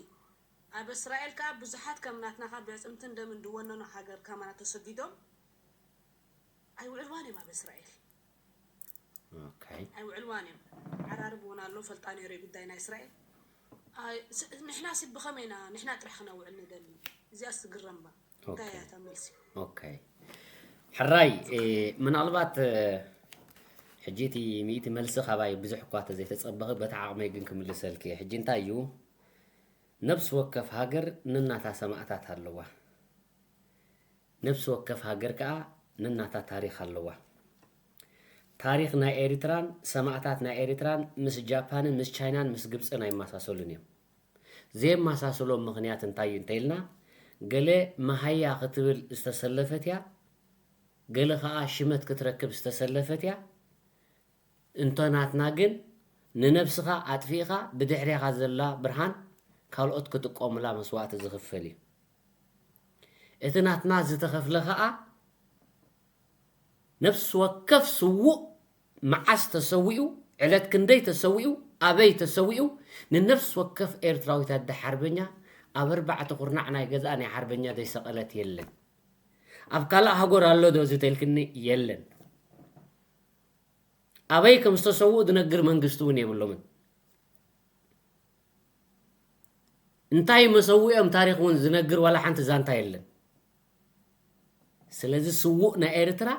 ኣብ እስራኤል ከኣ ብዙሓት ከም ናትና ካብ ብዕጽምትን ደምን ዝወነኑ ሃገር ከማና ተሰዲዶም ኣይውዕልዋን እዮም ኣብ እስራኤል። ኦኬ። ኣይውዕልዋን እዮም። ዓራርብ እውን ኣሎ ፈልጣ ነይሩ ጉዳይ ናይ እስራኤል። ኣይ፣ ስ- ንሕና ሲ ብኸመይ ኢና ንሕና ጥራሕ ክነውዕል ንደሊ? እዚኣ ስግረምባ እንታይ ኦኬ። እያ እታ መልሲ? ኦኬ። ሕራይ እ፣ ምናልባት እ፣ ሕጂ እቲ ሚእቲ መልሲ ካባይ ብዙሕ እኳ ተዘይተጸበኺ በቲ ዓቕመይ ግን ክምልሰልኪ እየ። ሕጂ እንታይ እዩ? ነብሲ ወከፍ ሃገር ነናታ ሰማእታት ኣለዋ። ነብሲ ወከፍ ሃገር ከኣ ነናታ ታሪኽ ኣለዋ። ታሪኽ ናይ ኤሪትራን ሰማእታት ናይ ኤሪትራን ምስ ጃፓንን ምስ ቻይናን ምስ ግብጽን ኣይመሳሰሉን እዮም። ዘየመሳስሎም ምኽንያት እንታይ እዩ እንተኢልና፣ ገለ መሃያ ክትብል ዝተሰለፈት እያ፣ ገለ ከኣ ሽመት ክትረክብ ዝተሰለፈት እያ። እንተ ናትና ግን ንነብስኻ ኣጥፊእኻ ብድሕሬኻ ዘላ ብርሃን ካልኦት ክጥቀሙላ መስዋእቲ ዝኽፈል እዩ። እቲ ናትና ዝተኸፍለ ከኣ ነፍሲ ወከፍ ስዉእ መዓስ ተሰዊኡ፣ ዕለት ክንደይ ተሰዊኡ፣ ኣበይ ተሰዊኡ፣ ንነፍሲ ወከፍ ኤርትራዊት ኣደ ሓርበኛ ኣብ ኣርባዕተ ኩርናዕ ናይ ገዛእ ናይ ሓርበኛ ዘይሰቐለት የለን። ኣብ ካልእ ሃገር ኣሎ ዶ ዝተልክኒ? የለን። ኣበይ ከም ዝተሰውኡ ዝነግር መንግስቲ እውን የብሎምን። እንታይ መሰውኦም ታሪኽ እውን ዝነግር ዋላ ሓንቲ ዛንታ የለን። ስለዚ ስዉእ ናይ ኤርትራ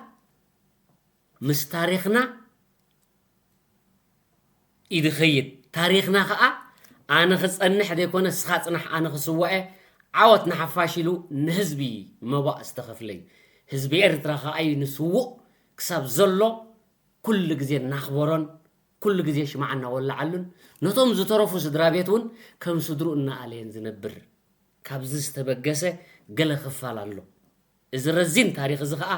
ምስ ታሪኽና ኢዱ ኸይድ። ታሪኽና ኸዓ ኣነ ክጸንሕ ዘይኮነ ንስኻ ጽናሕ ኣነ ክስዋእ እየ። ዓወት ንሓፋሽ ኢሉ ንህዝቢ መባእ ዝተኸፍለ እዩ። ህዝቢ ኤርትራ ኸዓ እዩ ንስዉእ ክሳብ ዘሎ ኩሉ ግዜ እናኽበሮን ኩሉ ግዜ ሽምዓ እናወለዓሉን ነቶም ዝተረፉ ስድራ ቤት እውን ከም ስድርኡ እናኣለየን ዝነብር። ካብዚ ዝተበገሰ ገለ ክፋል ኣሎ። እዚ ረዚን ታሪኽ እዚ ኸዓ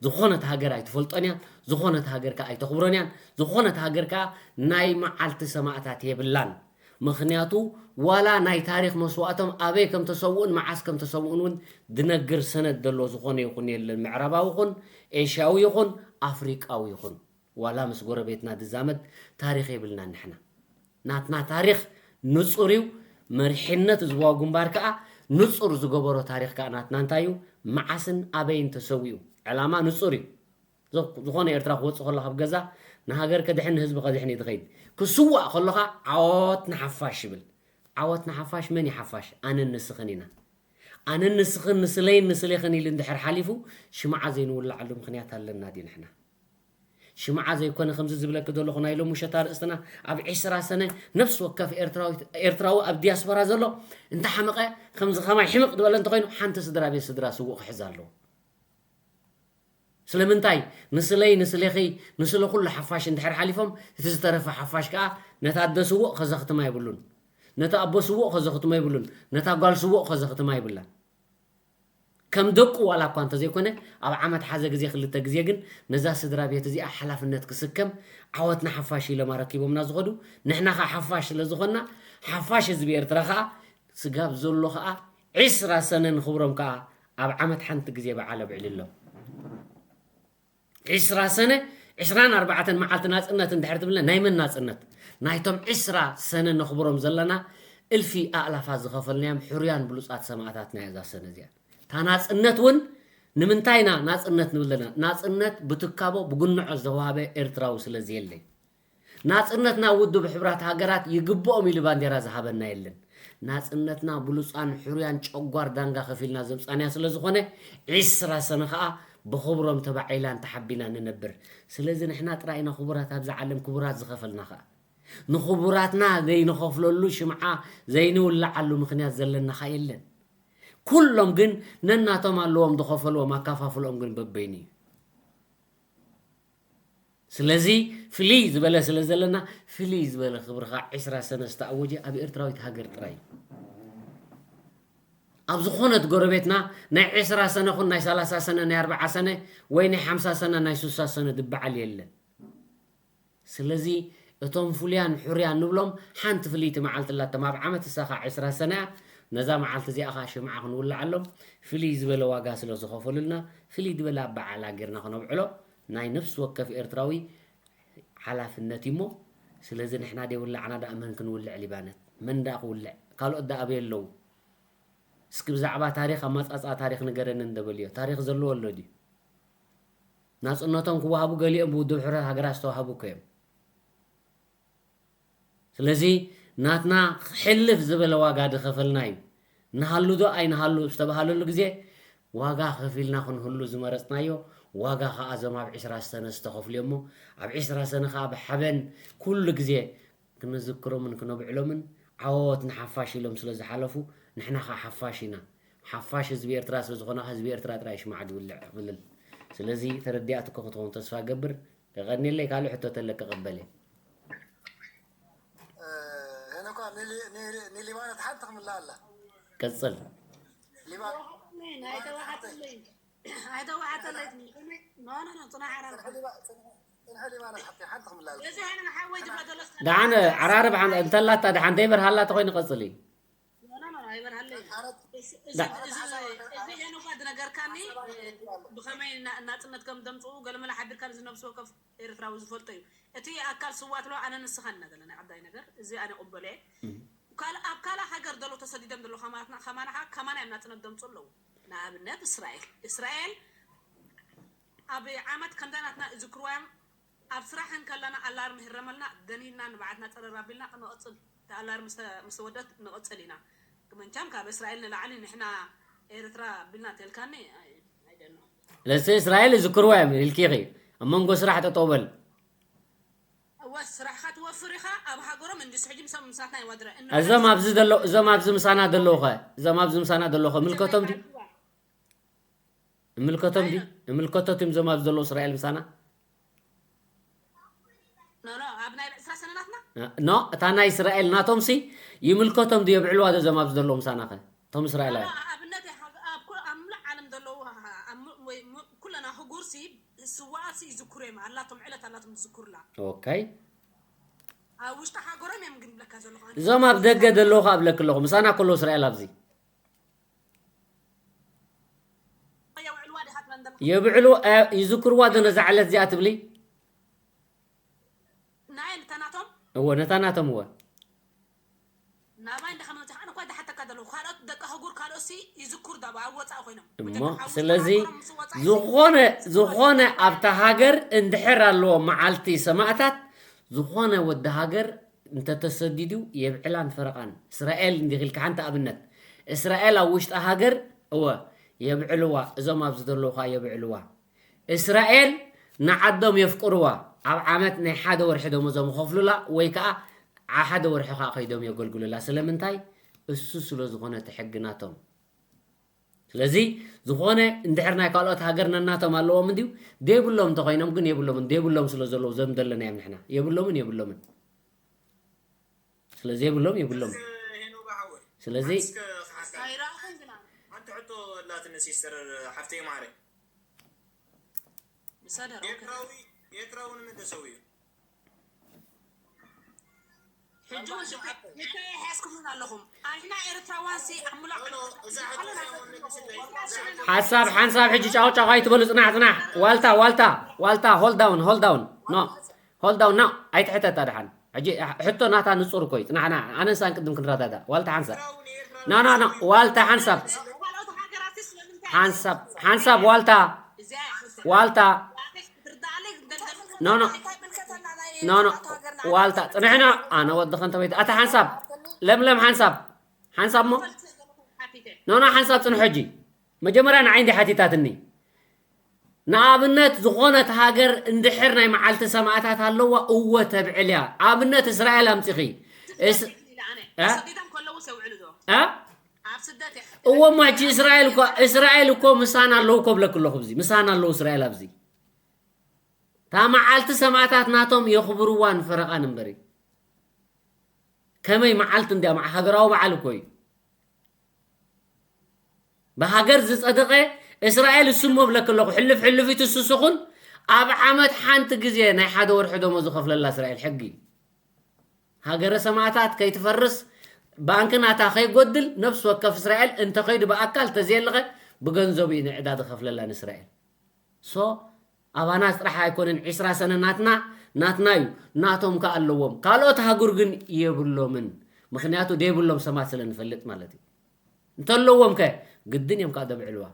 ዝኾነት ሃገር ኣይትፈልጦን እያ፣ ዝኾነት ሃገር ከኣ ኣይተኽብሮን እያን፣ ዝኾነት ሃገር ከኣ ናይ መዓልቲ ሰማእታት የብላን። ምኽንያቱ ዋላ ናይ ታሪኽ መስዋእቶም ኣበይ ከም ተሰውኡን መዓስ ከም ተሰውኡን እውን ዝነግር ሰነድ ዘሎ ዝኾነ ይኹን የለን። ምዕራባዊ ይኹን ኤሽያዊ ይኹን ኣፍሪቃዊ ይኹን ዋላ ምስ ጎረቤትና ዝዛመድ ታሪኽ የብልናን ንሕና። ናትና ታሪኽ ንጹር እዩ። መሪሕነት ዝህባዊ ግንባር ከኣ ንጹር ዝገበሮ ታሪኽ ከኣ ናትና እንታይ እዩ? መዓስን ኣበይን ተሰዊኡ? ዕላማ ንጹር እዩ። ዞ-፣ ዝኾነ ኤርትራ ክወጽእ ከሎ ካብ ገዛ ንሃገር ከድሕን ንህዝቢ ከድሕን እዩ ዝኸይድ። ክስዋእ ከሎ ከኣ ዓወት ንሓፋሽ ይብል። ዓወት ንሓፋሽ መን እዩ ሓፋሽ? ኣነን ንስኽን ኢና። ኣነን ንስኽን ንስለይን ንስሌኽን ኢሉ እንድሕር ሓሊፉ ሽምዓ ዘይንውልዓሉ ምኽንያት ኣለና ድዩ ንሕና? ሽምዓ ዘይኮነ ከምዚ ዝብለኪ ዘለኹ ናይ ሎሚ ምሸት ኣርእስትና ኣብ ዕስራ ሰነ ነፍሲ ወከፍ ኤርትራዊት-፣ ኤርትራዊ ኣብ ዲያስፖራ ዘሎ እንተሓመቐ ከምዚ ከማይ ሕምቕ ዝበለ እንተኾይኑ ሓንቲ ስድራ ቤት ስድራ ስዉእ ክሕዝ ኣለዎ። ስለምንታይ? ንስለይ ንስሌኺ ንስለ ኩሉ ሓፋሽ እንድሕር ሓሊፎም እቲ ዝተረፈ ሓፋሽ ከኣ ነታ ኣደ ስዉእ ከዘኽትማ የብሉን። ነታ ኣቦ ስዉእ ከዘኽትሞ የብሉን። ነታ ጓል ስዉእ ከዘኽትማ የብላን። ከም ደቁ ዋላ እኳ እንተዘይኮነ ኣብ ዓመት ሓዘ ግዜ ክልተ ግዜ ግን ነዛ ስድራ ቤት እዚኣ ሓላፍነት ክስከም ዓወት ንሓፋሽ ኢሎም ኣረኪቦምና ዝኸዱ ንሕና ኸዓ ሓፋሽ ስለ ዝኾንና ሓፋሽ ህዝቢ ኤርትራ ኸዓ ስጋብ ዘሎ ኸዓ ዕስራ ሰነ ንኽብሮም ከኣ ኣብ ዓመት ሓንቲ ግዜ በዓል ኣብዕልሎም። ዕስራ ሰነ፣ ዕስራን ኣርባዕተን መዓልቲ ናጽነት እንድሕር ትብልና፣ ናይ መን ናጽነት? ናይቶም ዕስራ ሰነ ነኽብሮም ዘለና እልፊ ኣእላፋት ዝኸፈልናዮም ሕሩያን ብሉጻት ሰማእታትና እያ እዛ ሰነ እዚኣ። እታ ናጽነት እውን ንምንታይ ኢና ናጽነት ንብል ዘለና? ናጽነት ብትካቦ ብጉንዖ ዝተዋህበ ኤርትራዊ ስለ ዘየለ እዩ። ናጽነትና ውድብ ሕቡራት ሃገራት ይግብኦም ኢሉ ባንዴራ ዝሃበና የለን። ናጽነትና ብሉጻን ሕሩያን ጨጓር ዳንጋ ከፊልና ዘምጻናያ ስለ ዝኾነ፣ ዕስራ ሰነ ኸኣ ብኽብሮም ተባዒላን ተሓቢና ንነብር። ስለዚ ንሕና ጥራይ ኢና ክቡራት ኣብዛ ዓለም ክቡራት ዝኸፈልና ኸኣ። ንኽቡራትና ዘይንኸፍለሉ ሽምዓ ዘይንውልዓሉ ምኽንያት ዘለና ኸኣ የለን። ኩሎም ግን ነናቶም ኣለዎም ዝኸፈልዎም፣ ኣካፋፍልኦም ግን በበይኑ እዩ። ስለዚ ፍልይ ዝበለ ስለ ዘለና፣ ፍልይ ዝበለ ክብሪ ኸኣ ዕስራ ሰነ ዝተኣወጀ ኣብ ኤርትራዊት ሃገር ጥራይ እዩ። ኣብ ዝኾነት ጎረቤትና ናይ ዕስራ ሰነ ኹን ናይ ሰላሳ ሰነ፣ ናይ ኣርብዓ ሰነ ወይ ናይ ሓምሳ ሰነ፣ ናይ ሱሳ ሰነ ዝበዓል የለን። ስለዚ እቶም ፍሉያን ሕሩያን ንብሎም ሓንቲ ፍልይቲ መዓልቲ ኣላቶም ኣብ ዓመት፣ እሳ ኸኣ ዕስራ ሰነ እያ። ነዛ መዓልቲ እዚኣ ኸኣ ሽምዓ ክንውልዓሎም ፍልይ ዝበለ ዋጋ ስለ ዝኸፈሉልና፣ ፍልይ ዝበለ ኣበዓዕላ ጌርና ክነብዕሎ ናይ ነፍሲ ወከፍ ኤርትራዊ ሓላፍነት እዩ እሞ፣ ስለዚ ንሕና ደይውላዕና ደኣ መን ክንውልዕ ሊባነት? መን ደኣ ክውልዕ? ካልኦት ደኣ ኣበይ ኣለዉ? እስኪ ብዛዕባ ታሪኽ ኣመጻጽኣ ታሪኽ ንገረኒ እንዶ በልዮ። ታሪኽ ዘለዎ ኣሎ ድዩ? ናጽነቶም ክወሃቡ ገሊኦም ብውድብ ሕቡራት ሃገራት ዝተዋህቡ እኮ እዮም። ስለዚ ናትና ሕልፍ ዝበለ ዋጋ ዝኸፈልና እዩ። ንሃሉ ዶ ኣይንሃሉ ዝተባህለሉ ግዜ ዋጋ ከፊልና ክንህሉ ዝመረጽናዮ ዋጋ ኸኣ እዞም ኣብ ዕስራ ሰነ ዝተኸፍሉ እዮም እሞ ኣብ ዕስራ ሰነ ኸኣ ብሓበን ኩሉ ግዜ ክንዝክሮምን ክነብዕሎምን ዓወት ንሓፋሽ ኢሎም ስለ ዝሓለፉ ንሕና ኸኣ ሓፋሽ ኢና። ሓፋሽ ህዝቢ ኤርትራ ስለ ዝኾነ ኸኣ ህዝቢ ኤርትራ ጥራይ ሽምዓ ዝውልዕ ክብልል። ስለዚ ተረዲኣትኮ ክትኸውን ተስፋ እገብር። የቐንየለይ፣ ካልእ ሕቶ ተለኪ ክቕበል እየ። እ፣ ሄኖካ፣ ንሊ-፣ ንሊ-፣ ንሊባኖት ሓንቲ ክምልኣ ኣላ። ቀጽል። ሊባኖት። ኣይተዋሓጠለይ። ኣይተዋሓጠለይ። ኖ፣ ኖ፣ ኖ፣ ጽናሕ ዓራርባ። ጽንሒ ሊባ-፣ ጽንሒ፣ ጽንሒ ሊባኖት ሓንቲ፣ ሓንቲ ክምልኣ ኣላ። እዚ ሄኖ ሓወይ ዝብሎ ዘሎ እስከ ደሓን ዓራርብ ሓን-፣ እንተላታ ደሓን፣ ዘይበርሃላ ተኾይኑ ቀጽሊ። ኖ፣ ኖ፣ ኖ፣ ኣይበርሃለይ። ሓረት-፣ እዚ፣ እዚ፣ ዳ- እዚ፣ እዚ ሄኖካ ዝነገርካኒ፣ ሓሳባት እ፣ ይረክብ ኣሎ። ብኸመይ ና-፣ ናጽነት ከም ዘምጽኡ ገለመለ ሓቢርካ፣ እዚ ነብሲ ወከፍ ኤርትራዊ ዝፈልጦ እዩ። እቲ ኣካል ስዋት ሎ ኣነ ንስኻን ኢና ዘለና፣ ዓባይ ነገር። እዚ ኣነ ቅበሎ እየ። እም። ካል-፣ ኣብ ካልእ ሃገር ዘሎ ተሰዲዶም ዘሎ ከማትና፣ ከማና ኸዓ፣ ከማና እዮም ናጽነት ዘምጽኡ ኣለዉ። ንኣብነት እስራኤል። እስራኤል ኣብ ዓመት ከምዛ ናትና ይዝክርዋ እዮም። ኣብ ስራሕ እንከለና ኣላርም ይህረመልና፣ ደኒንና ንባዕልና ጸረር ኣቢልና ንቕጽል። እቲ ኣላርም ምስ ተ-፣ ምስ ተወደት ንቕጽል ኢና። መቸም ካብ እስራኤል ንላዕሊ ንሕና ኤርትራ ኣቢልና ተልካኒ፣ ኣይ፣ I don't know። ለሰ እስራኤል ይዝክርዋ እዮም ኢልኪ ኢኺ። ኣብ መንጎ ስራሕ ጠጠው በል። እወ ስራሕኻ ትወፍር ኢኻ ኣብ ሃገሮም እንድስ ሕጂ ምሳም ምሳትና ይዋድረ እዞም ኣብዚ ዘለዉ እዞም ኣብዚ ምሳና ዘለዉ ኸ እዞም ኣብዚ ምሳና ዘለዉ ኸ ምልከቶም ድዩ? እምልከቶም ድዩ? እምልከቶትም ዞም ኣብ ዘሎ እስራኤል ምሳና? ኖ ኖ ኣብ ናይ ዕስራ ሰነናትና ኖ እታ ናይ እስራኤል ናቶም ሲ ይምልከቶም ድዩ? የብዕልዋ ዶ ዞም ኣብ ዘሎ ምሳና ኸ እቶም እስራኤላውያን? ኣብነት ኣብ ኩሉ ኣብ ምሉእ ዓለም ዘለዉ ኣብ ምሉእ ወይ ሙ- ኩለና ህጉር ሲ ስዋኣት ሲ ይዝክሩ እዮም ኣላቶም ዕለት ኣላቶም ዝዝክሩላ ኦካይ ኣብ ውሽጢ ሃገሮም እዮም ግን ብለካ ዘለኹ እዞም ኣብ ደገ ዘለዉ ኸ ኣብለክ ኣለኹ ምሳና ከሎ እስራኤል ኣብዚ የውዕልዋ ዲኻ ትመንደል የብዕሉ ይዝክርዋ ዶ ነዛ ዕለት እዚኣ ትብሊ? ናይ ልተናቶም እወ ነታ ናቶም እወ ናባይ እንዳኸመ መፅኻ ኣነ እኳ ዝሓተካ ዘለኹ ካልኦት ደቂ ኣህጉር ካልኦት ሲ ይዝክሩ ዳባ ኣብ ወፃኢ ኮይኖም እሞ ስለዚ ዝኾነ ዝኾነ ኣብታ ሃገር እንድሕር ኣለዎ መዓልቲ ሰማእታት ዝኾነ ወዲ ሃገር እንተተሰዲዱ የብዕላን ፈረቓን እስራኤል እንዲኺልካ ሓንቲ ኣብነት እስራኤል ኣብ ውሽጢ ሃገር እወ የብዕልዋ እዞም ኣብዚ ዘለዉ ከዓ የብዕልዋ እስራኤል ንዓዶም የፍቅርዋ ኣብ ዓመት ናይ ሓደ ወርሒ ደሞዞም ይኸፍሉላ ወይ ከዓ ሓደ ወርሒ ከዓ ከይዶም የገልግሉላ ስለምንታይ እሱ ስለ ዝኾነ እቲ ሕጊ ናቶም ስለዚ ዝኾነ እንድሕር ናይ ካልኦት ሃገር ነናቶም ኣለዎም እንድዩ ደይብሎም እንተኮይኖም ግን የብሎምን ደይብሎም ስለ ዘለዉ ዘም ዘለና እዮም ንሕና የብሎምን የብሎምን ስለዚ የብሎም የብሎም ስለዚ ሓንቲ ሕቶ ላትኒ ሲስተር ሓፍተይ ማረ ምሳደር ኤርትራዊ ኤርትራዊ ንምንተ ሰው እዩ ሕጂ እውን ሕጂ ሕዝኩምን ኣለኹም ኣንሕና ኤርትራዋን ሲ ኣምላኽ ሓሳብ ሓንሳብ ሕጂ ጫውጫው ኣይትበሉ ፅናሕ ፅናሕ ዋልታ ዋልታ ዋልታ hold down hold down no hold down no ኣይትሕተታ ደሓን ሕጂ ሕቶ ናታ ንፁር እኮ እዩ ፅናሕና ኣነንሳን ቅድም ክንረዳዳ ዋልታ ሓንሳብ no no no ዋልታ ሓንሳብ ሓንሳብ ሓንሳብ ዋልታ ዋልታ no no no no ዋልታ ፅንሕና ኣነ ወዲ ከንተ ቤት ኣታ ሓንሳብ ለምለም ሓንሳብ ሓንሳብ ሞ no no ሓንሳብ ፅንሑ ሕጂ መጀመርያ ንዓይ እንዲ ሓቲታትኒ ንኣብነት ዝኾነት ሃገር እንድሕር ናይ መዓልቲ ሰማእታት ኣለዋ እወ ተብዕል እያ ኣብነት እስራኤል ኣምፂኺ እስ- እ? ተሰዲዶም ከለዉ ሰውዕሉ ዶ እ? ኣብ ስደት እየ እወ እሞ ሕጂ እስራኤል እኮ እስራኤል እኮ ምሳና ኣለዉ እኮ ብለክ ኣለኹ ብዚ ምሳና ኣለዉ እስራኤል ኣብዚ እታ መዓልቲ ሰማእታት ናቶም የኽብርዋን ፈረቓን እምበሪ ከመይ መዓልቲ እንዲያ መዓ- ሃገራዊ በዓል እኮ እዩ ብሃገር ዝፀደቐ እስራኤል እሱ እሞ ብለክ ኣለኹ ሕልፍ ሕልፊት እሱ ስኹን ኣብ ዓመት ሓንቲ ግዜ ናይ ሓደ ወርሒ ደሞ ዝኸፍለላ እስራኤል ሕጊ ሃገረ ሰማእታት ከይትፈርስ ባንክ ናታ ከይጎድል ነፍሲ ወከፍ እስራኤል እንተኸይዱ ብኣካል ተዘየለኸ ብገንዘቡ እዩ ንዕዳ ዝኸፍለላ ንእስራኤል ሶ ኣባና ጥራሕ ኣይኮነን ዒስራ ሰነ ናትና ናትና እዩ ናቶም ከ ኣለዎም ካልኦት ሃጉር ግን የብሎምን ምክንያቱ ደይብሎም ሰማት ስለ ንፈልጥ ማለት እዩ እንተለዎም ከ ግድን እዮም ከዓ ደብዕልዋ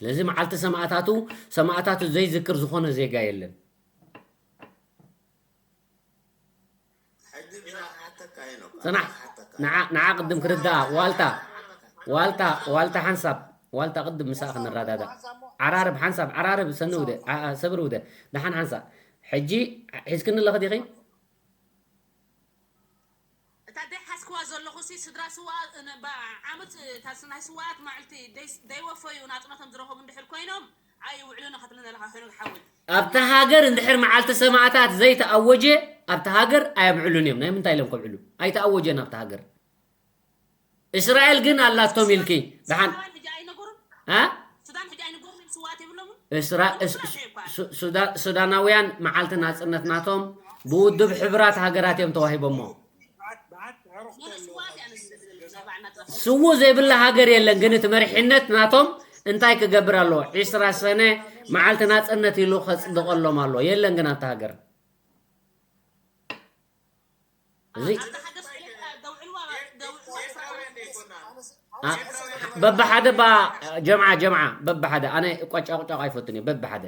ስለዚ መዓልቲ ሰማእታቱ ሰማእታቱ ዘይዝክር ዝኾነ ዜጋ የለን ሕጂ ብዛ ሓተካ እየ ነው ፅናሕ ንዓ ንዓ ቅድም ክርዳኣ ዋልታ ዋልታ ዋልታ ሓንሳብ ዋልታ ቅድም ምሳእ ክንረዳዳ ዓራርብ ሓንሳብ ዓራርብ ሰኒ ውደ ዓ- ዓ- ሰብሪ ውደ ደሓን ሓንሳብ ሕጂ ሒዝክኒ ኣለኺ ዲኺ እታ ደይ ሓስክዋ ዘለኹ ሲ ስድራ ስዋ ዓመት ናይ ስዋኣት ማዕልቲ ደይወፈዩ ናፅነቶም ዝረኸቡ እንድሕር ኮይኖም ኣይውዕሉን ከትብለና ኣለካ ሄኖክ ሓወይ ኣብታ ሃገር እንድሕር መዓልቲ ሰማእታት ዘይተኣወጀ ኣብታ ሃገር ኣየብዕሉን እዮም ናይ ምንታይ ኢሎም ከብዕሉ ኣይተኣወጀን ኣብታ ሃገር እስራኤል ግን ኣላቶም ኢልኪ ደሓን ሱዳን ሕጂ ኣይነገሩን እ ሱዳን ሕጂ ኣይነገሩን ስዋኣት የብሎምን እስራ- እስ- ሱ- ሱዳ- ሱዳናውያን መዓልቲ ናፅነት ናቶም ብውድብ ሕቡራት ሃገራት እዮም ተዋሂቦሞ ኖ ስዋኣት እያ ነዚ ናይ ባዕልና ጥራሕ ስዉእ ዘይብላ ሃገር የለን ግን እቲ መሪሕነት ናቶም እንታይ ክገብር ኣለዎ ዒስራ ሰነ መዓልቲ ናፅነት ኢሉ ከፅድቐሎም ኣለዎ የለን ግን ኣብቲ ሃገር እዚ ኣብታ ሃገር ስለ ደውዕልዋ ደውዕልዋ አ- በብሓደ ባ ጀምዓ ጀምዓ በብሓደ ኣነ ቋጫ ቁጫ ኣይፈቱን እየ በብሓደ